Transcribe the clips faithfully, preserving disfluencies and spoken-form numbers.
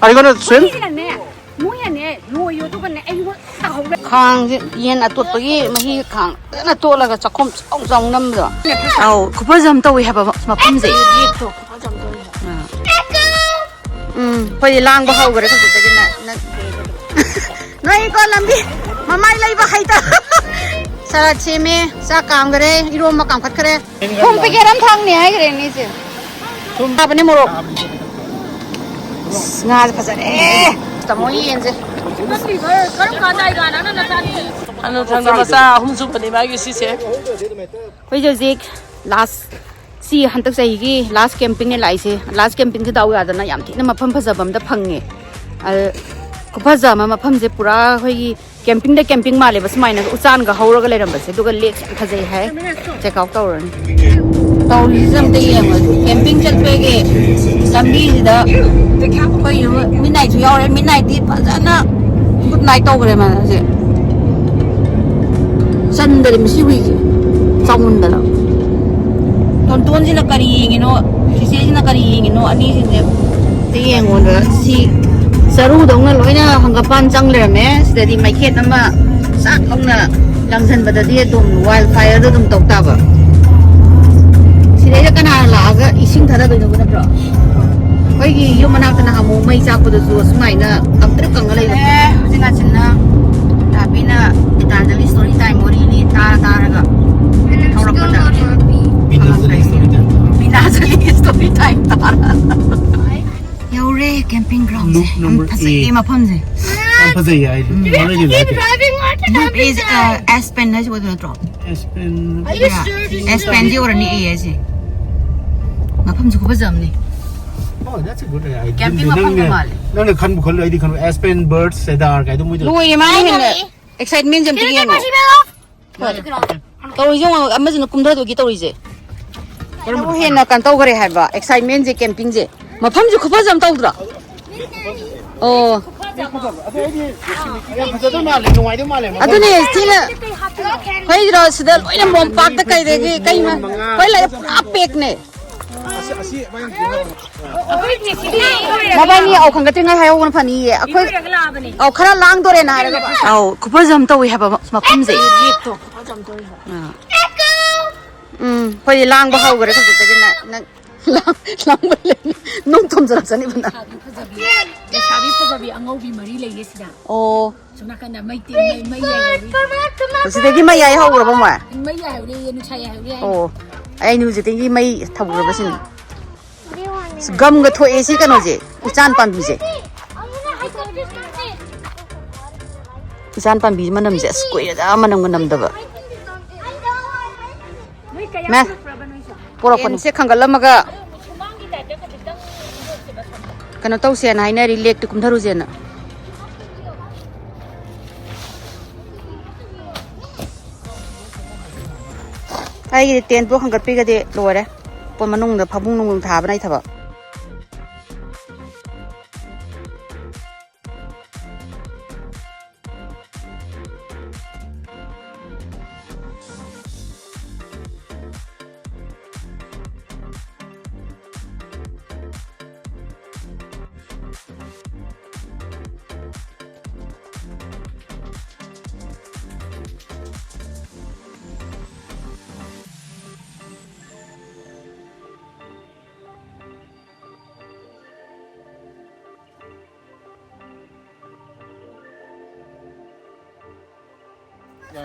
Are you gonna swim? ꯁꯤꯅꯅꯦ, ꯃꯣꯏꯅꯅꯦ ꯂꯣꯏꯌꯣ, ꯑꯗꯨꯒꯅꯦ ꯑꯩꯉꯣꯟꯗ ꯇꯧꯍꯧꯔꯦ꯫ ꯈꯥꯡꯁꯦ ꯌꯦꯟ ꯑꯇꯣꯠꯄꯒꯤ ꯃꯍꯤ, ꯈꯥꯡ ꯐꯖꯅ ꯇꯣꯠꯂꯒ ꯆꯥꯛꯈꯨꯝ ꯆꯥꯎ ꯆꯥꯎ ꯅꯝꯕꯗꯣ꯫ ꯑꯧ, ꯈꯨꯐꯖ ꯑꯃ ꯇꯧꯋꯦ ꯍꯥꯏꯕ ꯃꯐꯝꯁꯦ꯫ ꯎꯝ, ꯑꯩꯈꯣꯏꯗꯤ ꯂꯥꯡꯕ ꯍꯧꯈ꯭ꯔꯦ ꯍꯧꯖꯤꯛꯇꯒꯤ꯫ ꯅ-, ꯅ-, ꯅꯣꯏꯀꯣ ꯂꯝꯕꯤ ꯃꯃꯥꯏ ꯂꯩꯕ ꯍꯩꯇ꯫ ꯁꯂꯥꯗ ꯁꯦꯝꯃꯦ, ꯆꯥꯛ ꯀꯥꯝꯈ꯭ꯔꯦ, ꯏꯔꯣꯝꯕ ꯀꯥꯝꯈꯠꯈ꯭ꯔꯦ꯫ ꯊꯨꯝ ꯄꯦꯀꯦꯠ ꯑꯃ ꯊꯥꯡꯅꯦ ꯍꯥꯏꯈ꯭ꯔꯦ ꯏꯅꯦꯁꯦ꯫ ꯊꯥꯕꯅꯦ ꯃꯣꯔꯣꯛ꯫ ꯑꯁ, ꯉꯥꯁꯦ ꯐꯖꯔꯦ꯫ ꯇꯥꯃꯣ ꯌꯦꯟꯁꯦ꯫ ꯀꯔꯝ ꯀꯥꯟꯗ ꯑꯩꯒ ꯅꯪꯅ ꯅꯆꯥꯅꯤ? ꯍꯅꯨꯊꯪꯒꯤ ꯃꯆꯥ ꯑꯍꯨꯝ ꯁꯨꯕꯅꯤ ꯃꯥꯒꯤ ꯁꯤꯁꯦ꯫ ꯑꯩꯈꯣꯏꯁꯦ ꯍꯧꯖꯤꯛ ꯂꯥꯁ ꯁꯤ ꯍꯟꯗꯛ ꯆꯍꯤꯒꯤ ꯂꯥꯁ ꯀꯦꯝꯄꯤꯡꯅꯦ ꯂꯥꯛꯏꯁꯦ꯫ ꯂꯥꯁ ꯀꯦꯝꯄꯤꯡꯁꯦ ꯗꯥꯎ ꯌꯥꯗꯅ ꯌꯥꯝ ꯊꯤꯅ ꯃꯐꯝ ꯐꯖꯕ ꯑꯝꯗ ꯐꯪꯉꯦ꯫ ꯑꯗ ꯈꯨꯐꯖ ꯑꯃ, ꯃꯐꯝꯁꯦ ꯄꯨꯔꯥ ꯑꯩꯈꯣꯏꯒꯤ ꯀꯦꯝꯄꯤꯡꯗ ꯀꯦꯝꯄꯤꯡ ꯃꯥꯜꯂꯦꯕ, ꯁꯨꯃꯥꯏꯅ ꯎꯆꯥꯟꯒ ꯍꯧꯔꯒ ꯂꯩꯔꯝꯕꯁꯦ꯫ ꯑꯗꯨꯒ ꯂꯦꯛꯁꯦ ꯌꯥꯝ ꯐꯖꯩ ꯍꯥꯏ꯫ ꯆꯦꯛ ꯑꯥꯎꯠ ꯇꯧꯔꯅꯤ꯫ ꯇꯧꯔꯤꯁꯦ ꯑꯝꯇ ꯌꯦꯡꯉꯣ꯫ ꯀꯦꯝꯄꯤꯡ ꯆꯠꯄꯒꯤ ꯂꯝꯕꯤꯁꯤꯗ ꯑꯩꯈꯣꯏ ꯃꯤꯠ ꯅꯥꯏꯠꯁꯨ ꯌꯥꯎꯔꯦ꯫ ꯃꯤꯠ ꯅꯥꯏꯠꯇꯤ ꯐꯖꯅ ꯒꯨꯗ ꯅꯥꯏꯠ ꯇꯧꯈ꯭ꯔꯦ ꯃꯥ ꯍꯧꯖꯤꯛ꯫ ꯆꯟꯗꯔꯦ ꯃꯁꯤ ꯍꯨꯏꯁꯦ, ꯆꯥꯎꯃꯟꯗꯅ꯫ ꯇꯣꯟꯇꯣꯟꯁꯤꯅ ꯀꯔꯤ ꯌꯦꯡꯉꯤꯅꯣ, ꯆꯤꯆꯦꯁꯤꯅ ꯀꯔꯤ ꯌꯦꯡꯉꯤꯅꯣ, ꯑꯅꯤꯁꯤꯡꯁꯦ꯫ ꯁꯤ ꯌꯦꯡꯉꯣꯗ, ꯁꯤ ꯆꯔꯨꯗꯧꯅ ꯂꯣꯏꯅ ꯍꯪꯒꯄꯥꯟ ꯆꯪ ꯂꯩꯔꯝꯃꯦ꯫ ꯁꯤꯗꯗꯤ ꯃꯩꯈꯦꯠ ꯑꯃ ꯆꯥꯛ ꯂꯥꯎꯅ ꯂꯪꯁꯤꯟꯕꯗꯗꯤ ꯑꯗꯨꯝ ꯋꯥꯏꯜ ꯐꯥꯏꯌꯔꯗꯣ ꯑꯗꯨꯝ ꯇꯧ ꯇꯥꯕ꯫ ꯁꯤꯗꯩꯗ ꯀꯅꯥꯅ ꯂꯥꯛꯑꯒ ꯏꯁꯤꯡ ꯊꯥꯗꯗꯣꯏꯅꯣꯕ, ꯅꯠꯇ꯭ꯔꯣ? ꯑꯩꯈꯣꯏꯒꯤ ꯌꯨꯝ ꯃꯅꯥꯛꯇ ꯅꯍꯥꯟꯃꯨꯛ ꯃꯩ ꯆꯥꯛꯄꯗꯁꯨ ꯑꯁꯨꯃꯥꯏꯅ ꯀꯪꯇ꯭ꯔꯤꯛ ꯀꯪꯉ ꯂꯩꯕ꯫ ꯑꯦ, ꯍꯧꯖꯤꯛ ꯉꯥꯆꯤꯟꯅ ꯇꯥꯕꯤꯅ ꯒꯤꯇꯥꯟꯖꯂꯤ ꯁ꯭ꯇꯣꯔꯤ ꯇꯥꯏꯝ ꯋꯥꯔꯤ ꯂꯤ ꯇꯥꯔ ꯇꯥꯔꯒ ꯊꯧꯔꯛꯄꯗ ꯕꯤꯅꯥꯖꯂꯤ ꯁ꯭ꯇꯣꯔꯤ ꯇꯥꯏꯝ ꯇꯥꯔ꯫ ꯌꯧꯔꯦ ꯀꯦꯝꯄꯤꯡ ꯒ꯭ꯔꯥꯎꯟꯁꯦ꯫ ꯂꯨꯞ ꯌꯥꯝ ꯅꯝꯕꯔ ꯐꯖꯩꯌꯦ ꯑꯦꯠ꯫ ꯃꯐꯝꯁꯦ꯫ ꯌꯥꯝ ꯐꯖꯩꯌꯦ ꯍꯥꯏꯗꯤ꯫ ꯎꯝ꯫ Already like it. Loop is, uh, Aspen ꯍꯥꯏꯁꯤ ꯑꯣꯏꯗꯣꯏ ꯅꯠꯇ꯭ꯔꯣ? Aspen. ꯑꯦꯁꯄꯦꯟꯁꯤ ꯑꯣꯏꯔꯅꯤ ꯑꯦ ꯍꯥꯏꯁꯦ꯫ ꯃꯐꯝꯁꯨ ꯈꯨꯐꯖ ꯑꯃꯅꯤ꯫ Oh, that's a good idea. Camping ꯃꯐꯝꯒ ꯅꯪꯅ, ꯃꯥꯜꯂꯦ꯫ ꯅꯪꯅ ꯈꯟꯕꯨ ꯈꯜꯂꯨ, ꯑꯩꯗꯤ ꯈꯟꯕ Aspen Bird Cedar ꯀꯥꯏꯗꯣ ꯃꯣꯏꯗꯣ꯫ ꯂꯣꯏꯔꯦ ꯃꯥꯅ ꯍꯦꯟꯅ ꯑꯦꯛꯁꯥꯏꯠꯃꯦꯟꯁꯦ ꯑꯝꯇ ꯌꯦꯡꯉꯣ꯫ ꯍꯣꯏ꯫ ꯇꯧꯔꯤꯁꯦ ꯌꯦꯡꯉꯣ, ꯑꯃꯁꯤꯅ ꯀꯨꯝꯊꯗꯣꯏꯒꯤ ꯇꯧꯔꯤꯁꯦ꯫ ꯀꯔꯝꯕꯅ ꯍꯦꯟꯅ ꯀꯩꯅꯣ ꯇꯧꯈꯔꯦ ꯍꯥꯏꯕ ꯑꯦꯛꯁꯥꯏꯠꯃꯦꯟꯁꯦ ꯀꯦꯝꯄꯤꯡꯁꯦ꯫ ꯃꯐꯝꯁꯦ ꯈꯨꯐꯖ ꯑꯃ ꯇꯧꯗ꯭ꯔꯣ? ꯑꯣ꯫ ꯑꯗꯣ ꯑꯩꯗꯤ ꯌꯥꯝ ꯐꯖꯗꯧ ꯃꯥꯜꯂꯦ, ꯅꯨꯡꯉꯥꯏꯗꯧ ꯃꯥꯜꯂꯦ ꯃꯐꯝ꯫ ꯑꯗꯨꯅꯦ ꯊꯤꯅ ꯍꯩꯗ꯭ꯔꯣ ꯁꯤꯗ ꯂꯣꯏꯅ ꯃꯣꯝꯄꯥꯛꯇ ꯀꯩꯗꯒꯤ ꯀꯩ ꯃ-, ꯃꯉꯥ꯫ ꯍꯣꯏ ꯂꯩꯔꯦ ꯄꯨꯔꯥ ꯄꯦꯛꯅꯦ꯫ ꯅꯕꯥꯏꯅꯤ ꯑꯧ ꯈꯪꯒꯠꯇ꯭ꯔꯤꯉꯩ ꯍꯥꯏꯍꯧꯕꯅ ꯐꯅꯤꯌꯦ꯫ ꯑꯩꯈꯣꯏ ꯑꯧ ꯈꯔ ꯂꯥꯡꯗꯣꯔꯦꯅ ꯍꯥꯏꯔꯒ꯫ ꯑꯧ, ꯈꯨꯐꯖ ꯑꯃ ꯇꯧꯋꯤ ꯍꯥꯏꯕ ꯃ-, ꯃꯐꯝꯁꯦ꯫ ꯑꯥ꯫ ꯎꯝ, ꯑꯩꯈꯣꯏꯗꯤ ꯂꯥꯡꯕ ꯍꯧꯈ꯭ꯔꯦ ꯍꯧꯖꯤꯛꯇꯒꯤ꯫ ꯅꯪ, ꯅꯪ ꯂꯥꯡ-, ꯂꯥꯡꯕ ꯂꯩ꯫ ꯅꯨꯡ ꯊꯣꯝꯖꯤꯜꯂꯛꯆꯅꯤꯕ ꯅꯪ꯫ ꯂꯩꯁꯥꯕꯤ ꯐꯖꯕꯤ, ꯂꯩꯁꯥꯕꯤ ꯐꯖꯕꯤ ꯑꯉꯧꯕꯤ ꯃꯔꯤ ꯂꯩꯌꯦ ꯁꯤꯗ꯫ ꯑꯣ꯫ ꯁꯣꯝ ꯅꯥꯀꯟꯗ ꯃꯩ ꯇꯦ-, ꯃꯩ, ꯃꯩ ꯌꯥꯏꯍꯧꯔꯤ꯫ ꯍꯧꯖꯤꯛꯇꯒꯤ ꯃꯩ ꯌꯥꯏ ꯍꯧꯔꯕ ꯃꯣꯏ? ꯃꯩ ꯌꯥꯏꯍꯧꯔꯤ, ꯅꯨꯡꯁꯥ ꯌꯥꯏꯍꯧꯔꯤ ꯍꯥꯏ꯫ ꯑꯣ꯫ ꯑꯩꯅ ꯍꯧꯖꯤꯛꯇꯒꯤ ꯃꯩ ꯊꯧꯔꯕꯁꯤꯅꯤ꯫ ꯑꯁ, ꯒꯝꯒ ꯊꯣꯛꯑꯦ ꯁꯤ ꯀꯩꯅꯣꯁꯦ, ꯎꯆꯥꯟ ꯄꯥꯝꯕꯤꯁꯦ꯫ ꯎꯆꯥꯟ ꯄꯥꯝꯕꯤ ꯃꯅꯝꯁꯦ, ꯑꯁ, ꯀꯨꯏꯔꯦꯗ ꯃꯅꯝꯒ ꯅꯝꯗꯕ꯫ ꯃꯦ, ꯄꯣꯔꯛꯄꯅꯤ꯫ ꯁꯦ ꯈꯟꯒꯠꯂꯝꯃꯒ ꯀꯩꯅꯣ ꯇꯧꯁꯦꯅ ꯍꯥꯏꯅꯔꯤ, ꯂꯦꯛꯇ ꯀꯨꯝꯊꯔꯨꯁꯦꯅ꯫ ꯑꯩꯒꯤꯗꯤ ꯇꯦꯟꯠ ꯄꯣ ꯈꯟꯒꯠꯄꯤꯒꯗꯤ ꯂꯣꯏꯔꯦ꯫ ꯄꯣ ꯃꯅꯨꯡꯗ ꯐꯃꯨꯡ ꯅꯨꯡ ꯊꯥꯕꯅ ꯑꯩ ꯊꯕꯛ꯫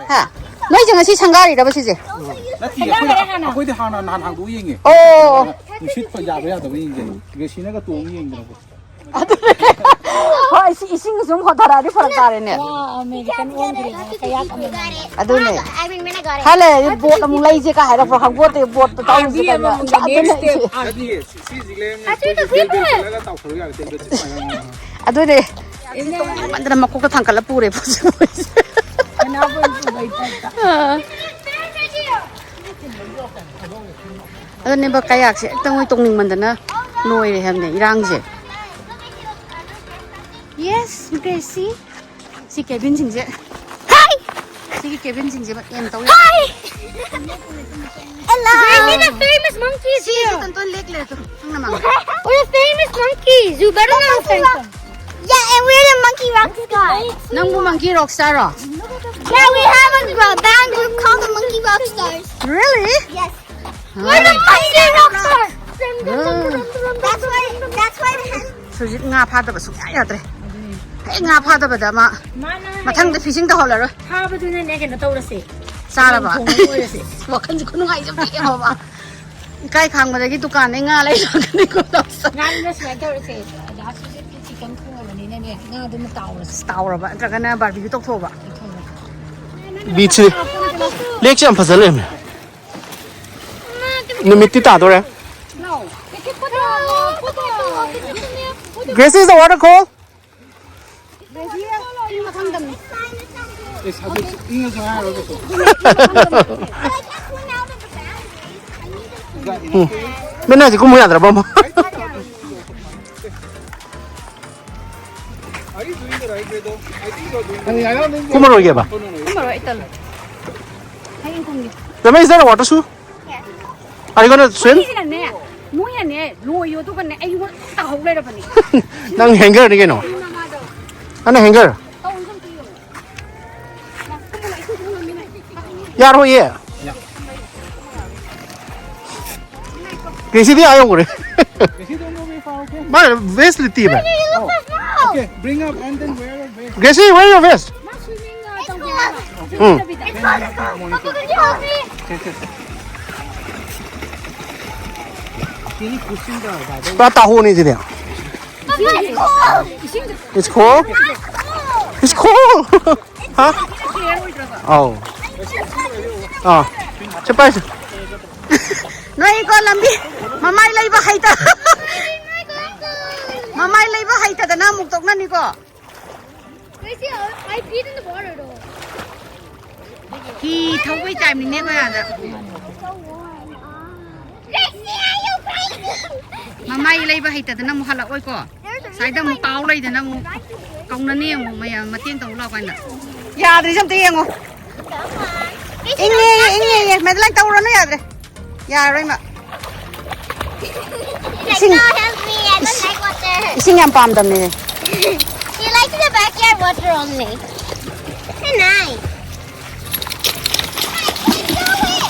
ꯍꯥ? ꯅꯣꯏꯁꯦ ꯉꯁꯤ ꯁꯪꯒꯥꯔꯤꯔꯕ ꯁꯤꯁꯦ? ꯅꯠꯇꯦ, ꯑꯩꯈꯣꯏꯗ, ꯑꯩꯈꯣꯏꯗꯤ ꯍꯥꯟꯅ, ꯅꯍꯥꯟ ꯍꯥꯡꯗꯣꯛꯑ ꯌꯦꯡꯉꯦ꯫ ꯑꯣ꯫ ꯅꯨꯡꯁꯤꯠ ꯌꯥꯕ ꯌꯥꯗꯕ ꯌꯦꯡꯒꯦ꯫ ꯒ꯭ꯔꯦꯁꯤꯅꯒ ꯇꯣꯡꯉ ꯌꯦꯡꯗꯅꯀꯣ꯫ ꯑꯗꯨꯅꯦ꯫ ꯍꯣꯏ, ꯁꯤ ꯏꯁꯤꯡ ꯁꯨꯝ ꯍꯣꯟꯊꯔꯛꯑꯗꯤ ꯐꯔꯛ ꯇꯥꯔꯦꯅꯦ꯫ ꯋꯥ, ꯑꯃꯦꯔꯤꯀꯟ ꯑꯣꯟꯈ꯭ꯔꯦ, ꯀꯌꯥꯛ ꯑꯃꯃꯝ꯫ ꯑꯗꯨꯅꯦ꯫ ꯈꯔ ꯂꯩꯔꯗꯤ ꯕꯣꯠ ꯑꯃꯨꯛ ꯂꯩꯁꯦ ꯀꯥꯏ ꯍꯥꯏꯔꯛꯄ꯭ꯔꯣ ꯈꯪꯄꯣꯠꯇꯦ, ꯕꯣꯠꯇꯣ ꯊꯧꯁꯤ ꯑꯥꯔꯃꯤ ꯀꯩꯅꯣ꯫ ꯑꯃꯃꯝꯒ ꯑꯗꯨꯅꯦ꯫ Next step army. ꯁꯤ, ꯁꯤ ꯍꯧꯖꯤꯛ ꯂꯩꯔꯝꯃꯦ꯫ ꯑꯩꯈꯣꯏꯁꯨ ꯕꯦꯜ ꯕꯦꯜ ꯆꯠꯂꯒ ꯇꯥꯎꯊꯔꯨ ꯌꯥꯔꯦ, ꯕꯦꯜ ꯕꯦꯜ ꯆꯠꯄ ꯉꯝꯃꯣꯏ꯫ ꯑꯗꯨꯅꯦ꯫ ꯃꯟꯗꯅ ꯃꯀꯣꯛꯇ ꯊꯥꯡꯀꯠꯂ ꯄꯨꯔꯦ ꯄꯣꯠꯁꯦ ꯃꯣꯏꯁꯦ꯫ ꯁꯅꯥꯕꯨꯟ ꯄꯨꯕꯩ ꯇꯥꯏꯞꯇ꯫ ꯑꯥ꯫ ꯑꯗꯨꯅꯦꯕ, ꯀꯌꯥꯛꯁꯦ ꯍꯦꯛꯇ ꯃꯣꯏ ꯇꯣꯡꯅꯤꯡꯃꯟꯗꯅ ꯂꯣꯏꯔꯦ ꯍꯥꯏꯕꯅꯦ ꯏꯔꯥꯡꯁꯦ꯫ Yes, Gracie. ꯁꯤ ꯀꯦꯕꯤꯟꯁꯤꯡꯁꯦ꯫ ꯍꯥꯏ! ꯁꯤꯒꯤ ꯀꯦꯕꯤꯟꯁꯤꯡꯁꯦ ꯑꯦꯝ ꯇꯧ ꯌꯥꯏ꯫ Hello. Bring me the famous monkey. ꯁꯤꯁꯦ ꯇꯟꯇꯣꯟ ꯂꯦꯛ ꯂꯩꯔꯦ ꯇꯨ, ꯅꯪꯅ ꯃꯥꯡꯉꯦ꯫ Oh, the famous monkey. You better not offend them. Yeah, and we're the Monkey Rock Stars. ꯅꯪꯕꯨ Monkey Rock Star ꯔꯣ? Yeah, we have a gr- band group called the Monkey Rock Stars. Really? Yes. We're the Monkey Rock Stars. That's why, that's why the hand ꯍꯧꯖꯤꯛ ꯉꯥ ꯐꯥꯗꯕ ꯁꯨꯡꯌꯥ ꯌꯥꯗ꯭ꯔꯦ꯫ ꯍꯦꯛ ꯉꯥ ꯐꯥꯗꯕꯗ ꯃꯥ ꯃꯥꯅ ꯃꯊꯪꯗ fishing ꯇꯧꯍꯜꯂꯔꯣꯏ꯫ ꯐꯥꯕꯗꯨꯅꯅꯦ ꯀꯩꯅꯣ ꯇꯧꯔꯁꯦ꯫ ꯆꯥꯔꯕ? ꯊꯣꯡꯕ ꯑꯣꯏꯔꯁꯦ꯫ ꯋꯥꯈꯜꯁꯦ ꯈꯨꯅꯨꯡꯉꯥꯏꯖꯕ ꯌꯦꯡꯉꯣꯕ꯫ ꯏꯀꯥꯏ ꯈꯥꯡꯕꯗꯒꯤ ꯗꯨꯀꯥꯟꯗꯩ ꯉꯥ ꯂꯩꯔꯛꯀꯅꯤꯀꯣ ꯂꯧꯁ꯫ ꯉꯥꯗꯨꯅ ꯁꯨꯃꯥꯏꯅ ꯇꯧꯔꯁꯦ꯫ ꯑꯗ ꯍꯧꯖꯤꯛꯇꯤ chicken ꯊꯣꯡꯉꯕꯅꯤꯅꯅꯦ, ꯉꯥꯗꯨꯅ ꯇꯥꯎꯔꯁꯦ꯫ ꯇꯥꯎꯔꯕ ꯅꯠꯇ꯭ꯔꯒꯅ barbecue ꯇꯧꯊꯣꯛꯑꯕ? ꯕꯤꯠꯁꯤ, ꯂꯦꯛꯁꯦ ꯌꯥꯝ ꯐꯖ ꯂꯩꯔꯝꯃꯦ꯫ ꯅꯨꯃꯤꯠꯇꯤ ꯇꯥꯗꯣꯔꯦ꯫ Gracie, is the water cold? ꯎꯝ꯫ ꯃꯦꯅꯥꯁꯤ ꯀꯨꯝꯃꯨ ꯌꯥꯗ꯭ꯔꯕ ꯑꯃ? ꯀꯨꯝꯃꯔꯣꯏꯒꯦꯕ? ꯀꯨꯝꯃꯔꯣꯏ, ꯑꯩ ꯇꯜꯂꯦ꯫ ꯍꯌꯦꯡ ꯀꯨꯝꯒꯦ꯫ ꯔꯃꯦ, is there a water shoe? Are you gonna swim? ꯃꯣꯏꯁꯤꯅꯅꯦ, ꯃꯣꯏꯅꯅꯦ, ꯂꯣꯏꯌꯣ, ꯑꯗꯨꯒꯅꯦ, ꯑꯩꯉꯣꯟꯗ ꯇꯥꯍꯧ ꯂꯩꯔꯕꯅꯤ꯫ ꯅꯪ hangerꯅꯤ ꯀꯩꯅꯣ? ꯅꯪꯅ hanger꯫ ꯇꯧ, ꯑꯝꯇ ꯌꯦꯡꯉꯣ꯫ ꯌꯥꯔꯣꯏꯌꯦ꯫ ꯀꯦꯁꯤꯗꯤ ꯑꯥ ꯌꯧꯈ꯭ꯔꯦ꯫ ꯃꯥ vest ꯂꯤꯠꯇꯦ ꯚꯥꯏ꯫ Okay, bring up and then wear your vest. Gracie, where your vest? ꯎꯝ꯫ ꯄꯨꯔꯥ ꯇꯥꯍꯣꯅꯤ ꯁꯤꯗꯤ꯫ It's cold? It's cold! ꯍꯥ? ꯑꯧ꯫ ꯑꯥ꯫ ꯆꯠꯄ ꯍꯥꯏꯁꯦ꯫ ꯅꯣꯏꯀꯣ ꯂꯝꯕꯤ ꯃꯃꯥꯏ ꯂꯩꯕ ꯍꯩꯇ-, ꯃꯃꯥꯏ ꯂꯩꯕ ꯍꯩꯇꯗꯅ ꯑꯃꯨꯛ ꯇꯣꯛꯅꯅꯤꯀꯣ꯫ Gracie, I peed in the water though. ꯍꯤ ꯊꯧꯕꯩ typeꯅꯤꯅꯦ ꯑꯩꯈꯣꯏ ꯑꯥꯗ꯫ Gracie, are you crazy? ꯃꯃꯥꯏ ꯂꯩꯕ ꯍꯩꯇꯗꯅ ꯑꯃꯨꯛ ꯍꯜꯂꯛꯑꯣꯏꯀꯣ꯫ ꯁ꯭ꯋꯥꯏꯗ ꯑꯃꯨꯛ ꯇꯥꯎ ꯂꯩꯗꯅ ꯑꯃꯨꯛ ꯀꯧꯅꯅꯤ ꯑꯃꯨꯛ ꯃꯌꯥꯝ ꯃꯇꯦꯡ ꯇꯧ ꯂꯥꯛꯑꯣ ꯍꯥꯏꯅ꯫ ꯌꯥꯗ꯭ꯔꯤꯁꯦ ꯑꯝꯇ ꯌꯦꯡꯉꯣ꯫ ꯏꯪꯉꯦ, ꯏꯪꯉꯦ, ꯏꯪꯉꯦ꯫ ꯃꯦꯗꯂꯥꯏꯟ ꯇꯧꯔꯅꯨ, ꯌꯥꯗ꯭ꯔꯦ꯫ ꯌꯥꯔꯣꯏ, ꯃꯥ꯫ She's like, ꯏꯁꯤꯡ, "No, help me. I don't ꯏꯁꯤꯡ, like water." ꯏꯁꯤꯡ ꯌꯥꯝ ꯄꯥꯝꯗꯕꯅꯦ꯫ She likes the backyard water only. Good night. I can't do it.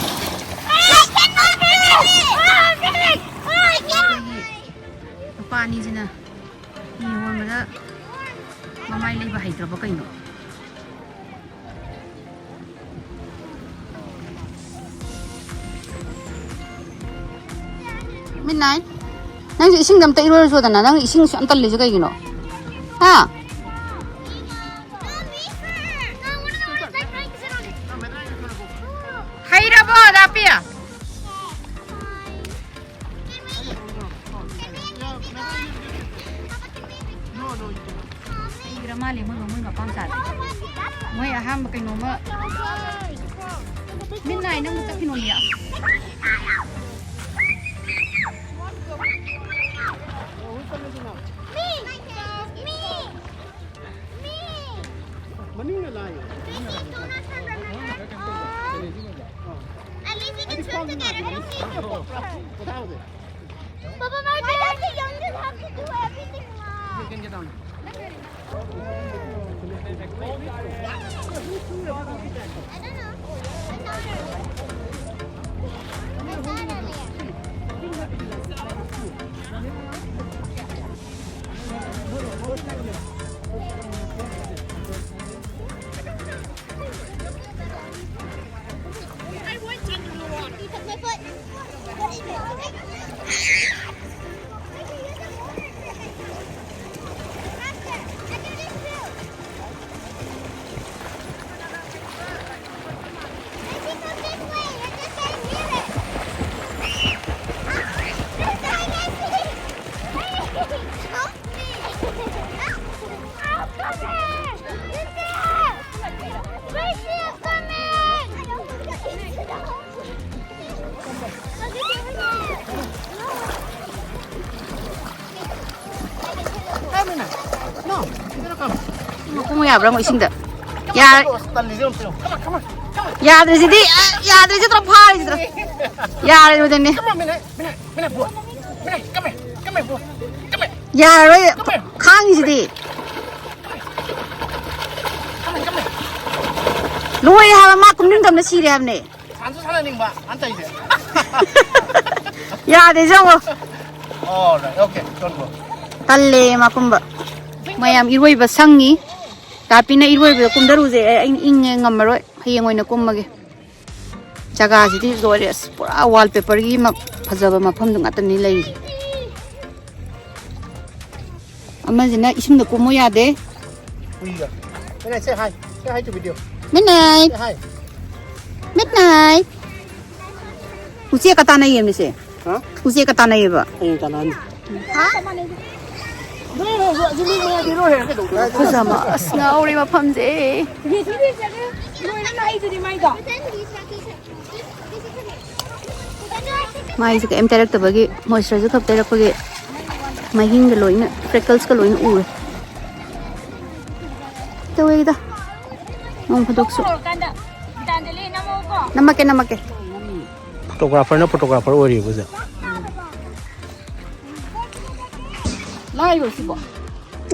I cannot do it. Oh, damn it. Oh, I can't. ꯅꯨꯄꯥ ꯑꯅꯤꯁꯤꯅ ꯍꯤ ꯍꯣꯟꯕꯗ ꯃꯃꯥꯏ ꯂꯩꯕ ꯍꯩꯇ꯭ꯔꯕ ꯀꯩꯅꯣ? ꯃꯤꯠ ꯅꯥꯏ꯫ ꯅꯪꯁꯨ ꯏꯁꯤꯡꯗ ꯑꯝꯇ ꯏꯔꯣꯏꯔꯁꯨꯗꯅ, ꯅꯪ ꯏꯁꯤꯡ ꯁꯨꯛ ꯌꯥꯝ ꯇꯜꯂꯤꯁꯦ ꯀꯩꯒꯤꯅꯣ? ꯍꯥ? ꯍꯩꯔꯕꯣ, ꯗꯥꯄꯤ? ꯍꯩꯔ ꯃꯥꯜꯂꯦ, ꯃꯣꯏ ꯃꯃꯣꯏ ꯃꯄꯥꯝ ꯆꯥꯗꯦ꯫ ꯃꯣꯏ ꯑꯍꯥꯟꯕ ꯀꯩꯅꯣꯝꯃ꯫ ꯃꯤꯠ ꯅꯥꯏ, ꯅꯪꯕꯨ ꯆꯠꯈꯤꯅꯣ, ꯃꯤꯌꯥ꯫ ꯃꯅꯤꯡꯅ ꯂꯥꯏ꯫ At least we can swim together. We don't need to. ꯄꯣꯊꯥꯕꯗꯤ꯫ Papa, my dad, the youngest, have to do everything now. You can get down. I don't know. I saw it earlier. I saw it earlier. I went under the water. You took my foot. What is it? Faster! I do this too! Let's go this way! Let's just get near it! Ah! There's dinosaurs! Hey! Help me! Ah! Oh, come here! Look there! Right there, come here! Come on. No, you gotta come. ꯀꯨꯝꯃꯨ ꯌꯥꯕ꯭ꯔꯥ ꯑꯃꯨꯛ ꯏꯁꯤꯡꯗ? ꯌꯥꯔꯦ꯫ ꯇꯜꯂꯤꯁꯦ ꯑꯝꯇ ꯌꯦꯡꯉꯨ꯫ Come on, come on, come on, come on. ꯌꯥꯗ꯭ꯔꯤꯁꯤꯗꯤ, ꯑ, ꯌꯥꯗ꯭ꯔꯤꯁꯤꯗꯤ ꯇꯧꯔ ꯐꯥꯔꯤꯁꯤꯗ꯫ ꯌꯥꯔꯦ, ꯑꯗꯨꯅꯦ꯫ Come on, ꯃꯤꯅꯥꯏ, ꯃꯤꯅꯥꯏ, ꯃꯤꯅꯥꯏ, boy. ꯃꯤꯅꯥꯏ, come here, come here, boy. Come here. ꯌꯥꯔꯔꯣꯏ, come here. ꯈꯥꯡꯉꯤꯁꯤꯗꯤ꯫ Come here, come here. ꯂꯣꯏꯔꯦ ꯍꯥꯏꯕ, ꯃꯥ ꯀꯨꯝꯅꯤꯡꯗꯕꯅ ꯁꯤꯔꯦ ꯍꯥꯏꯕꯅꯦ꯫ ꯁꯥꯟꯁꯨ ꯁꯥꯟꯅꯅꯤꯡꯕ, ꯁꯥꯟ ꯇꯧꯔꯤꯁꯦ꯫ ꯌꯥꯗꯦ, ꯆꯪꯉꯣ꯫ All right, okay, don't go. ꯇꯜꯂꯦ ꯃꯥ ꯀꯨꯝꯕ꯫ ꯃꯌꯥꯝ ꯏꯔꯣꯏꯕ ꯁꯪꯉꯤ꯫ ꯇꯥꯄꯤꯅ ꯏꯔꯣꯏꯕꯗ ꯀꯨꯝꯊꯔꯨꯁꯦ꯫ ꯑꯩ, ꯑꯩ ꯏꯪꯉꯦ, ꯉꯝꯃꯔꯣꯏ꯫ ꯍꯌꯦꯡ ꯑꯣꯏꯅ ꯀꯨꯝꯃꯒꯦ꯫ ꯖꯒꯥꯁꯤꯗꯤ ꯂꯣꯏꯔꯦ꯫ ꯑꯁ, ꯄꯨꯔꯥ wallpaperꯒꯤ ꯃ-, ꯐꯖꯕ ꯃꯐꯝꯗꯨ ꯉꯥꯛꯇꯅꯤ ꯂꯩꯔꯤꯁꯦ꯫ ꯑꯃꯁꯤꯅ ꯏꯁꯤꯡꯗ ꯀꯨꯝꯃꯨ ꯌꯥꯗꯦ꯫ ꯍꯨꯏꯒ꯫ Good night, say hi. Say hi to video. Good night. Say hi. Good night. ꯎꯆꯦꯛꯀ ꯇꯥꯟꯅꯩꯌꯦ ꯃꯤꯁꯦ꯫ ꯍꯥ? ꯎꯆꯦꯛꯀ ꯇꯥꯟꯅꯩꯌꯦꯕ꯫ ꯍꯌꯦꯡ ꯇꯥꯟꯅꯍꯟꯁꯤ꯫ ꯍꯥ? ꯈꯨꯖꯃ ꯑꯁ ꯉꯥꯎꯔꯦ ꯃꯐꯝꯁꯦ꯫ ꯃꯥꯏꯁꯦ ꯀꯩꯝ ꯇꯩꯔꯛꯇꯕꯒꯤ, moisturizer ꯈꯛ ꯇꯩꯔꯛꯄꯒꯤ ꯃꯍꯤꯡꯒ ꯂꯣꯏꯅ, frecklesꯀ ꯂꯣꯏꯅ ꯎꯔꯦ꯫ ꯇꯧꯋꯦꯗ꯫ ꯅꯣꯡ ꯐꯥꯗꯣꯛꯁꯨ꯫ ꯅꯝꯃꯛꯀꯦ, ꯅꯝꯃꯛꯀꯦ꯫ Photographerꯅ photographer ꯑꯣꯏꯔꯤꯕ ꯍꯧꯖꯤꯛ꯫ ꯂꯥꯏꯔꯣ ꯁꯤꯕꯣ?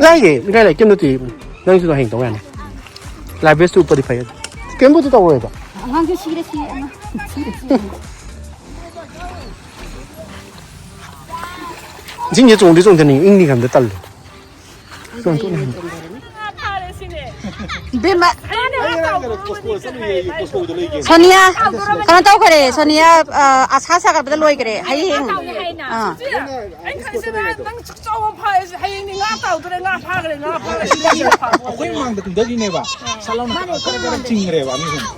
ꯂꯥꯏꯌꯦ, ꯏꯔꯥꯏ ꯂꯥꯏ, ꯀꯩꯝ ꯅꯠꯇꯦ꯫ ꯅꯪꯁꯨ ꯍꯌꯦꯡ ꯇꯧ ꯌꯥꯅꯤ꯫ Live vestꯇꯨ ꯎꯞꯄꯗꯤ ꯐꯩ꯫ ꯀꯩꯝꯕꯨꯗꯤ ꯇꯧꯔꯣꯏꯕ꯫ ꯑꯉꯥꯡꯁꯦ ꯁꯤꯔꯦ, ꯁꯤꯔꯦ, ꯑꯉꯥꯡ꯫ ꯁꯤꯔꯦ, ꯁꯤꯔꯦ꯫ ꯏꯁꯤꯡꯁꯦ ꯆꯣꯡꯗꯤ ꯆꯣꯡꯊꯅꯤꯡꯉꯤ, ꯏꯪꯅꯤ ꯈꯟꯕꯗ ꯇꯜꯂꯦ꯫ ꯆꯣꯡ, ꯆꯣꯡ꯫ ꯏꯕꯦꯝꯃ꯫ ꯁꯣꯅꯤꯌꯥ, ꯀꯩꯅꯣ ꯇꯧꯈꯔꯦ꯫ ꯁꯣꯅꯤꯌꯥ, ꯑ, ꯑꯁꯥ ꯁꯥꯒꯠꯄꯗ ꯂꯣꯏꯈꯔꯦ꯫ ꯍꯌꯦꯡ꯫ ꯑꯥ꯫ ꯑꯩ ꯈꯜꯂꯤꯁꯦ ꯅꯪ, ꯅꯪ ꯆꯥꯎꯕ ꯐꯥꯔꯦ꯫ ꯍꯌꯦꯡꯗꯤ ꯉꯥ ꯇꯥꯎꯗꯣꯔꯦ, ꯉꯥ ꯐꯥꯈ꯭ꯔꯦ, ꯉꯥ ꯐꯥꯈ꯭ꯔꯦ꯫ ꯑꯩꯈꯣꯏ ꯃꯃꯥꯡꯗ ꯀꯨꯝꯊꯈꯤꯅꯦꯕ꯫ ꯁꯠ ꯂꯥꯎꯅ ꯃꯥꯅꯦ, ꯈꯔ ꯈꯔ ꯆꯤꯡꯈ꯭ꯔꯦꯕ ꯑꯅꯤꯁꯤꯅ꯫